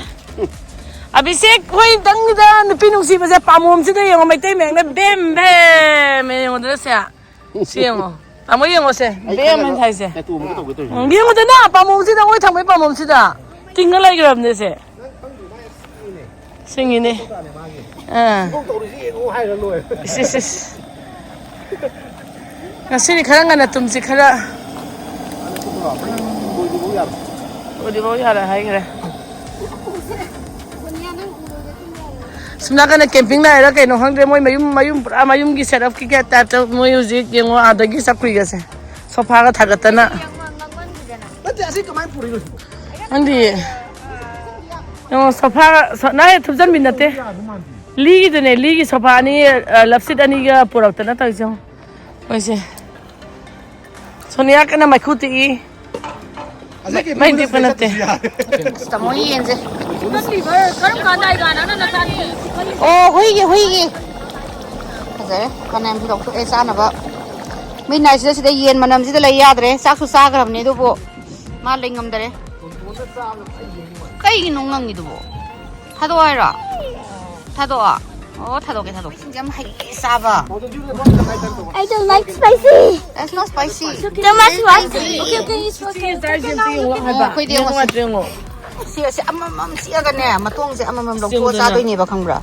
ꯑꯕꯤꯁꯦꯛ ꯍꯣꯏꯗꯪꯒꯤꯗ ꯅꯨꯄꯤ ꯅꯨꯡꯁꯤꯕꯁꯦ ꯄꯥꯝꯕꯣꯝꯁꯤꯗ ꯌꯦꯡꯉꯣ, ꯃꯩꯇꯩ ꯃꯌꯦꯛꯅ ꯕꯦꯝ ꯕꯦꯝ ꯌꯦꯡꯉꯣꯗꯅ ꯁꯦ꯫ ꯁꯤ ꯌꯦꯡꯉꯣ꯫ ꯇꯥꯃꯣ ꯌꯦꯡꯉꯣꯁꯦ꯫ ꯑꯩ ꯕꯦꯝ ꯈꯜꯂꯦꯕ ꯍꯥꯏꯅ ꯊꯥꯏꯁꯦ꯫ ꯇꯦꯇꯨ ꯑꯃꯨꯛꯀ ꯇꯧꯒꯦ ꯇꯧꯔꯤꯁꯦ꯫ ꯎꯝ, ꯌꯦꯡꯉꯨꯗꯅ ꯄꯥꯝꯕꯣꯝꯁꯤꯗ, ꯃꯣꯏ ꯊꯝꯕꯩ ꯄꯥꯝꯕꯣꯝꯁꯤꯗ꯫ ꯇꯤꯡꯉ ꯂꯩꯈ꯭ꯔꯕꯅꯦ ꯁꯦ꯫ ꯁꯤꯡꯉꯤꯅꯦ꯫ ꯑꯥ꯫ ꯁꯤꯐꯧ ꯇꯧꯔꯤꯁꯤ ꯌꯦꯡꯉꯨ ꯍꯥꯏꯔ ꯂꯣꯏꯔꯦ꯫ ꯏꯁ, ꯏꯁ, ꯏꯁ꯫ ꯉꯁꯤꯗꯤ ꯈꯔ ꯉꯟꯅ ꯇꯨꯝꯁꯤ ꯈꯔ꯫ ꯂꯣꯏꯗ꯭ꯔꯤꯐꯧ ꯌꯥꯔꯣꯏ꯫ ꯂꯣꯏꯗ꯭ꯔꯤꯐꯧ ꯌꯥꯔꯣꯏ ꯍꯥꯏꯈ꯭ꯔꯦ꯫ ꯁꯣꯝ ꯅꯥꯀꯟꯗ ꯀꯦꯝꯄꯤꯡ ꯂꯥꯛꯏꯔꯥ ꯀꯩꯅꯣ ꯈꯪꯗ꯭ꯔꯦ꯫ ꯃꯣꯏ ꯃꯌꯨꯝ, ꯃꯌꯨꯝ ꯄꯨꯔꯥ ꯃꯌꯨꯝꯒꯤ ꯁꯦꯠ ꯑꯞꯀꯤ ꯇꯥꯏꯞꯇ ꯃꯣꯏ ꯍꯧꯖꯤꯛ ꯌꯦꯡꯉꯣ, ꯑꯥꯗꯒꯤ ꯆꯧꯀ꯭ꯔꯤꯒꯁꯦ꯫ ꯁꯣꯐꯥꯒ ꯊꯥꯒꯠꯇꯅ꯫ ꯅꯠꯇꯦ, ꯑꯁꯤ ꯀꯃꯥꯏꯅ ꯄꯨꯔꯛꯏꯅꯣ ꯁꯤꯕꯣ? ꯈꯪꯗꯤꯌꯦ꯫ ꯌꯦꯡꯉꯣ, ꯁꯣꯐꯥꯒ, ꯁꯣ-, ꯅꯪ ꯍꯦꯛ ꯊꯨꯞꯆꯟꯕꯤ ꯅꯠꯇꯦ꯫ ꯂꯤꯒꯤꯗꯨꯅꯦ, ꯂꯤꯒꯤ ꯁꯣꯐꯥ ꯑꯅꯤ, ꯑ, ꯂꯞꯁꯤꯠ ꯑꯅꯤꯒ ꯄꯨꯔꯛꯇꯅ ꯇꯧꯔꯤꯁꯦ ꯌꯦꯡꯉꯣ꯫ ꯃꯣꯏꯁꯦ꯫ ꯁꯣꯅꯤꯌꯥ ꯀꯟꯅ ꯃꯩꯈꯨ ꯇꯤꯛꯏ꯫ ꯑꯁꯤ ꯃꯩ, ꯀꯩꯅꯣ ꯃꯩ ꯇꯤꯛꯄ ꯅꯠꯇꯦ꯫ ꯆꯠꯇ꯭ꯔꯁꯨ ꯌꯥꯔꯦ꯫ ꯑꯁ, ꯇꯥꯃꯣ ꯌꯦꯟꯁꯦ꯫ ꯀꯔꯝ ꯀꯥꯟꯗ ꯑꯩꯒ ꯅꯪꯅ ꯅꯆꯥꯅꯨꯄꯤ ꯆꯤꯛꯍꯜꯂꯤꯅꯣ? ꯑꯣ, ꯍꯨꯏꯒꯤ, ꯍꯨꯏꯒꯤ꯫ ꯐꯖꯔꯦ꯫ ꯐꯅꯌꯥꯝꯁꯨ ꯂꯧꯊꯣꯛꯑꯦ ꯆꯥꯅꯕ꯫ ꯃꯩ ꯅꯥꯏꯁꯤꯗ ꯁꯤꯗ ꯌꯦꯟ ꯃꯅꯝꯁꯤꯗ ꯂꯩ ꯌꯥꯗ꯭ꯔꯦ꯫ ꯆꯥꯛꯁꯨ ꯆꯥꯈ꯭ꯔꯕꯅꯦ, ꯑꯗꯨꯕꯨ ꯃꯥ ꯂꯩ ꯉꯝꯗꯔꯦ꯫ ꯀꯩꯒꯤꯅꯣ ꯉꯪꯉꯤꯗꯨꯕꯣ? ꯊꯥꯗꯣꯛꯑꯣ ꯍꯥꯏꯔꯣ? ꯊꯥꯗꯣꯛꯑꯣ꯫ ꯑꯣ, ꯊꯥꯗꯣꯛꯀꯦ, ꯊꯥꯗꯣꯛꯀꯦ꯫ ꯁꯤꯡꯁꯦ ꯌꯥꯝ ꯍꯩꯌꯦ ꯆꯥꯕ꯫ I don't like spicy. That's not spicy. Too much spicy. Okay, okay, it's okay. ꯑꯣ, ꯑꯩꯈꯣꯏꯗꯤ ꯌꯦꯡꯉꯣ, ꯁꯤ꯫ ꯌꯦꯡꯉꯣ꯫ ꯁꯤ, ꯑꯁꯤ ꯑꯃꯃꯝ ꯆꯤꯛꯑꯒꯅꯦ, ꯃꯇꯣꯡꯁꯦ ꯑꯃꯃꯝ ꯂꯧꯊꯣꯛꯑ ꯆꯤꯛꯑꯒꯅꯦ꯫ ꯆꯥꯗꯣꯏꯅꯦꯕ, ꯈꯪꯕ꯭ꯔꯥ?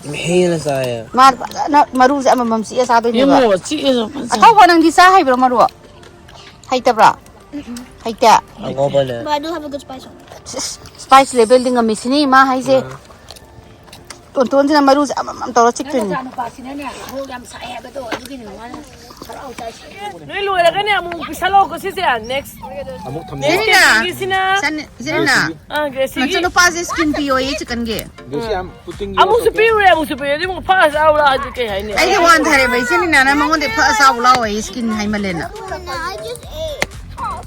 ꯌꯥꯝ ꯍꯦꯟꯅ ꯆꯥꯏꯌꯦ꯫ ꯃꯥ ꯐꯖꯅ ꯃꯔꯨꯁꯦ ꯑꯃꯃꯝ ꯆꯤꯛꯑ ꯆꯥꯗꯣꯏꯅꯦꯕ꯫ ꯌꯦꯡꯉꯣ, ꯆꯤꯛꯑꯦ ꯐꯖꯅ꯫ ꯑꯊꯧꯕ, ꯅꯪꯗꯤ ꯆꯥ ꯍꯩꯕ꯭ꯔꯣ ꯃꯔꯨ? ꯍꯩꯇꯕ꯭ꯔꯣ? ꯍꯩꯇꯦ? ꯑꯉꯧꯕꯅꯦ꯫ But I do have a good spice on. ꯏꯁ, ꯏꯁ, ꯏꯁꯄꯥꯏꯁ ꯂꯦꯚꯦꯜꯗꯤ ꯉꯝꯃꯤꯁꯤꯅꯤ ꯏꯃꯥ ꯍꯥꯏꯁꯦ꯫ ꯇꯣꯟꯇꯣꯟꯁꯤꯅ ꯃꯔꯨꯁꯦ ꯑꯃꯃꯝ ꯇꯧꯔ ꯆꯤꯛꯇꯣꯏꯅꯤ꯫ ꯅꯆꯥꯅꯨꯄꯥꯁꯤꯅꯅꯦ ꯍꯣ ꯌꯥꯝ ꯁꯥꯏ ꯍꯥꯏꯕꯗꯣ ꯑꯗꯨꯒꯤꯅꯦ ꯃꯥꯅ ꯍꯔꯥꯎ ꯆꯥꯏꯁꯦ꯫ ꯅꯣꯏ ꯂꯣꯏꯔꯒꯅꯦ ꯑꯃꯨꯛ ꯄꯤꯁꯜꯂꯛꯑꯣꯀꯣ ꯁꯤꯁꯦ꯫ Next꯫ ꯑꯃꯨꯛ ꯊꯝ ꯖꯦꯔꯤꯅꯥ, ꯁꯤꯅ ꯁꯟ-, ꯖꯦꯔꯤꯅꯥ, ꯑꯥ, ꯒ꯭ꯔꯦꯁꯤꯒꯤ꯫ ꯅꯆꯥꯅꯨꯄꯥꯁꯦ ꯁ꯭ꯀꯤꯟ ꯄꯤꯌꯣꯌꯦ ꯆꯤꯛꯀꯟꯒꯤ꯫ ꯒ꯭ꯔꯦꯁꯤ ꯌꯥꯝ ꯄꯨꯇꯤꯡꯒꯤ ꯑꯃꯨꯛꯁꯨ ꯂꯧꯊꯣꯛꯀꯦ꯫ ꯄꯤꯔꯨꯔꯦ ꯑꯃꯨꯛꯁꯨ ꯄꯤꯔꯨꯔꯦ ꯑꯗꯨ ꯑꯃꯨꯛ ꯐꯥꯔ ꯆꯥꯎ ꯂꯥꯛꯑꯗꯤ ꯀꯩ ꯍꯥꯏꯅꯤ? ꯑꯩꯗꯤ ꯋꯥꯟꯊꯔꯦꯕ ꯏꯆꯦ ꯂꯤꯅꯥꯅ ꯃꯉꯣꯟꯗ ꯐꯛꯑ ꯆꯥꯎ ꯂꯥꯎ ꯑꯩ skin ꯍꯥꯏꯃꯜꯂꯦꯅ꯫ I just ate.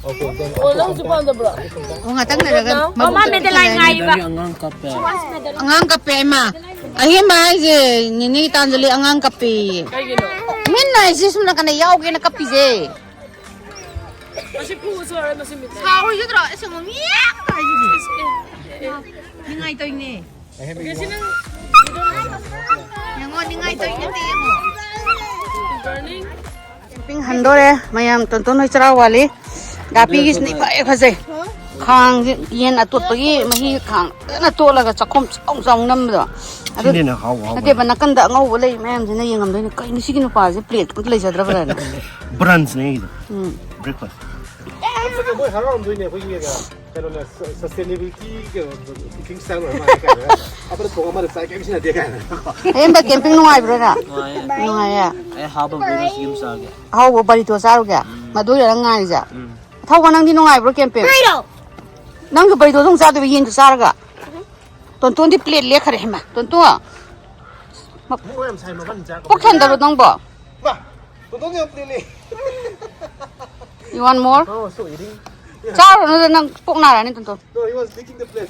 Okay, then ꯑꯣ ꯅꯪꯁꯨ ꯄꯥꯝꯗꯕ꯭ꯔꯣ? ꯑꯣ ꯉꯥꯛꯇꯪ ꯂꯩꯔꯒ ꯑꯣ, ꯃꯕꯨꯛ ꯃꯥ ꯆꯠꯄ ꯃꯦꯗꯂꯥꯏꯟ ꯂꯩꯔꯅꯤ꯫ ꯉꯥꯏꯔꯤꯕ꯫ ꯑꯉꯥꯡ ꯀꯞꯄꯦ꯫ ꯑꯉꯥꯡ ꯀꯞꯄꯦ ꯏꯃꯥ꯫ ꯑꯍꯦꯟꯕ ꯍꯥꯏꯁꯦ ꯅꯤꯅꯤ ꯇꯥꯟꯖꯂꯤ ꯑꯉꯥꯡ ꯀꯞꯄꯦꯌꯦ꯫ ꯀꯩꯒꯤꯅꯣ? ꯃꯤꯠ ꯅꯥꯏꯁꯦ ꯁꯨꯝ ꯅꯥꯀꯟꯗ ꯌꯥꯎꯒꯦꯅ ꯀꯞꯄꯤꯁꯦ꯫ ꯃꯁꯤ ꯐꯨꯕꯁꯨ ꯌꯥꯔꯣꯏ ꯃꯁꯤ ꯃꯤꯠ꯫ ꯁꯥꯎꯔꯣꯏꯗ꯭ꯔꯣ? ꯑꯁ ꯑꯃꯨꯛ ꯃꯤꯌꯥ ꯍꯥꯏꯁꯤꯗꯤ꯫ ꯅꯤꯡꯉꯥꯏ ꯇꯧꯏꯅꯦ꯫ ꯒ꯭ꯔꯦꯁꯤ ꯅꯪ ꯌꯦꯡꯉꯣ ꯅꯤꯡꯉꯥꯏ ꯇꯧꯏ ꯅꯠꯇꯦ ꯌꯦꯡꯉꯣ꯫ ꯕꯔꯅꯤꯡ꯫ ꯀꯦꯝꯄꯤꯡ ꯍꯟꯗꯣꯔꯦ ꯃꯌꯥꯝ, ꯇꯣꯟꯇꯣꯟ ꯍꯣꯏ ꯆꯔꯥ ꯋꯥꯠꯂꯤ꯫ ꯗꯥꯄꯤꯒꯤꯁꯤꯅ ꯏꯐ ꯍꯦꯛ ꯐꯖꯩ꯫ ꯈꯥꯡꯁꯦ ꯌꯦꯟ ꯑꯇꯣꯠꯄꯒꯤ ꯃꯍꯤ ꯈꯥꯡ ꯐꯖꯅ ꯇꯣꯠꯂꯒ ꯆꯥꯛꯈꯣꯝ ꯆꯥꯎ ꯆꯥꯎ ꯅꯝꯕꯗꯣ꯫ ꯑꯗꯨ ꯁꯤꯅ ꯍꯦꯟꯅ ꯍꯥꯎ ꯍꯥꯎꯕꯅꯦ꯫ ꯅꯠꯇꯦꯕ, ꯅꯥꯀꯟꯗ ꯑꯉꯧꯕ ꯂꯩ ꯃꯌꯥꯝꯁꯤꯅ ꯌꯦꯡꯉꯝꯗꯣꯏꯅꯦ, "ꯀꯩꯅꯣ ꯁꯤꯒꯤ ꯅꯨꯄꯥꯁꯦ ꯄ꯭ꯂꯦꯠ ꯑꯝꯇ ꯂꯩꯖꯗ꯭ꯔꯕ꯭ꯔꯥꯅ?" ꯕ꯭ꯔꯟꯁꯅꯦ ꯑꯩꯒꯤꯗꯣ꯫ ꯎꯝ꯫ ꯕ꯭ꯔꯦꯛꯐꯥꯁ꯫ ꯃꯣꯏ ꯍꯔꯥꯎꯔꯝꯗꯣꯏꯅꯦ ꯑꯩꯈꯣꯏꯒꯤ ꯀꯩꯅꯣꯅ ꯁꯁꯇꯦꯅꯦꯕꯤꯂꯤꯇꯤ ꯏꯇꯤꯡ ꯁ꯭ꯇꯥꯏꯜ ꯑꯣꯏꯔ ꯃꯥꯜꯂꯦ ꯀꯥꯏꯅ꯫ ꯑꯃꯅ ꯊꯣꯡ ꯑꯃꯅ ꯆꯥꯏ ꯀꯩꯝ ꯁꯤꯟꯅꯗꯦ ꯀꯥꯏꯅ꯫ ꯑꯍꯦꯟꯕ ꯀꯦꯝꯄꯤꯡ ꯅꯨꯡꯉꯥꯏꯕ꯭ꯔꯣꯅ? ꯅꯨꯡꯉꯥꯏꯌꯦ꯫ ꯑꯩ ꯍꯥꯞꯄ ꯕ꯭ꯔꯦꯛꯐꯥꯁ ꯌꯨꯝ ꯆꯥꯒꯦ꯫ ꯑꯍꯥꯎꯕ ꯕꯔꯤꯇꯣ ꯆꯥꯔꯨꯒꯦ꯫ ꯃꯗꯨ ꯌꯥꯔ ꯉꯥꯏꯔꯤꯁꯦ꯫ ꯎꯝ꯫ ꯊꯧꯕ ꯅꯪꯗꯤ ꯅꯨꯡꯉꯥꯏꯕ꯭ꯔꯣ ꯀꯦꯝꯄꯤꯡ? ꯅꯪꯁꯨ ꯕꯔꯤꯇꯣ ꯑꯗꯨꯝ ꯆꯥꯗꯣꯏꯕ ꯌꯦꯟꯁꯨ ꯆꯥꯔꯒ? ꯇꯣꯟꯇꯣꯟꯗꯤ ꯄ꯭ꯂꯦꯠ ꯂꯦꯛꯈꯔꯦ ꯍꯩꯃꯥ꯫ ꯇꯣꯟꯇꯣꯟ꯫ ꯃꯣꯏ ꯌꯥꯝ ꯁꯥꯏ ꯃꯐꯝ ꯆꯥꯛ꯫ ꯄꯨꯛ ꯊꯟꯗꯕ꯭ꯔꯣ ꯅꯪꯕꯣ? ꯃꯥ, ꯇꯣꯟꯇꯣꯟ ꯌꯥꯝ plate lake. You want more? Oh, so eating. ꯆꯥꯔꯨꯔꯅꯨꯗ ꯅꯪ ꯄꯨꯛ ꯅꯥꯔꯅꯤ ꯇꯣꯟꯇꯣꯟ꯫ No, he was licking the plate.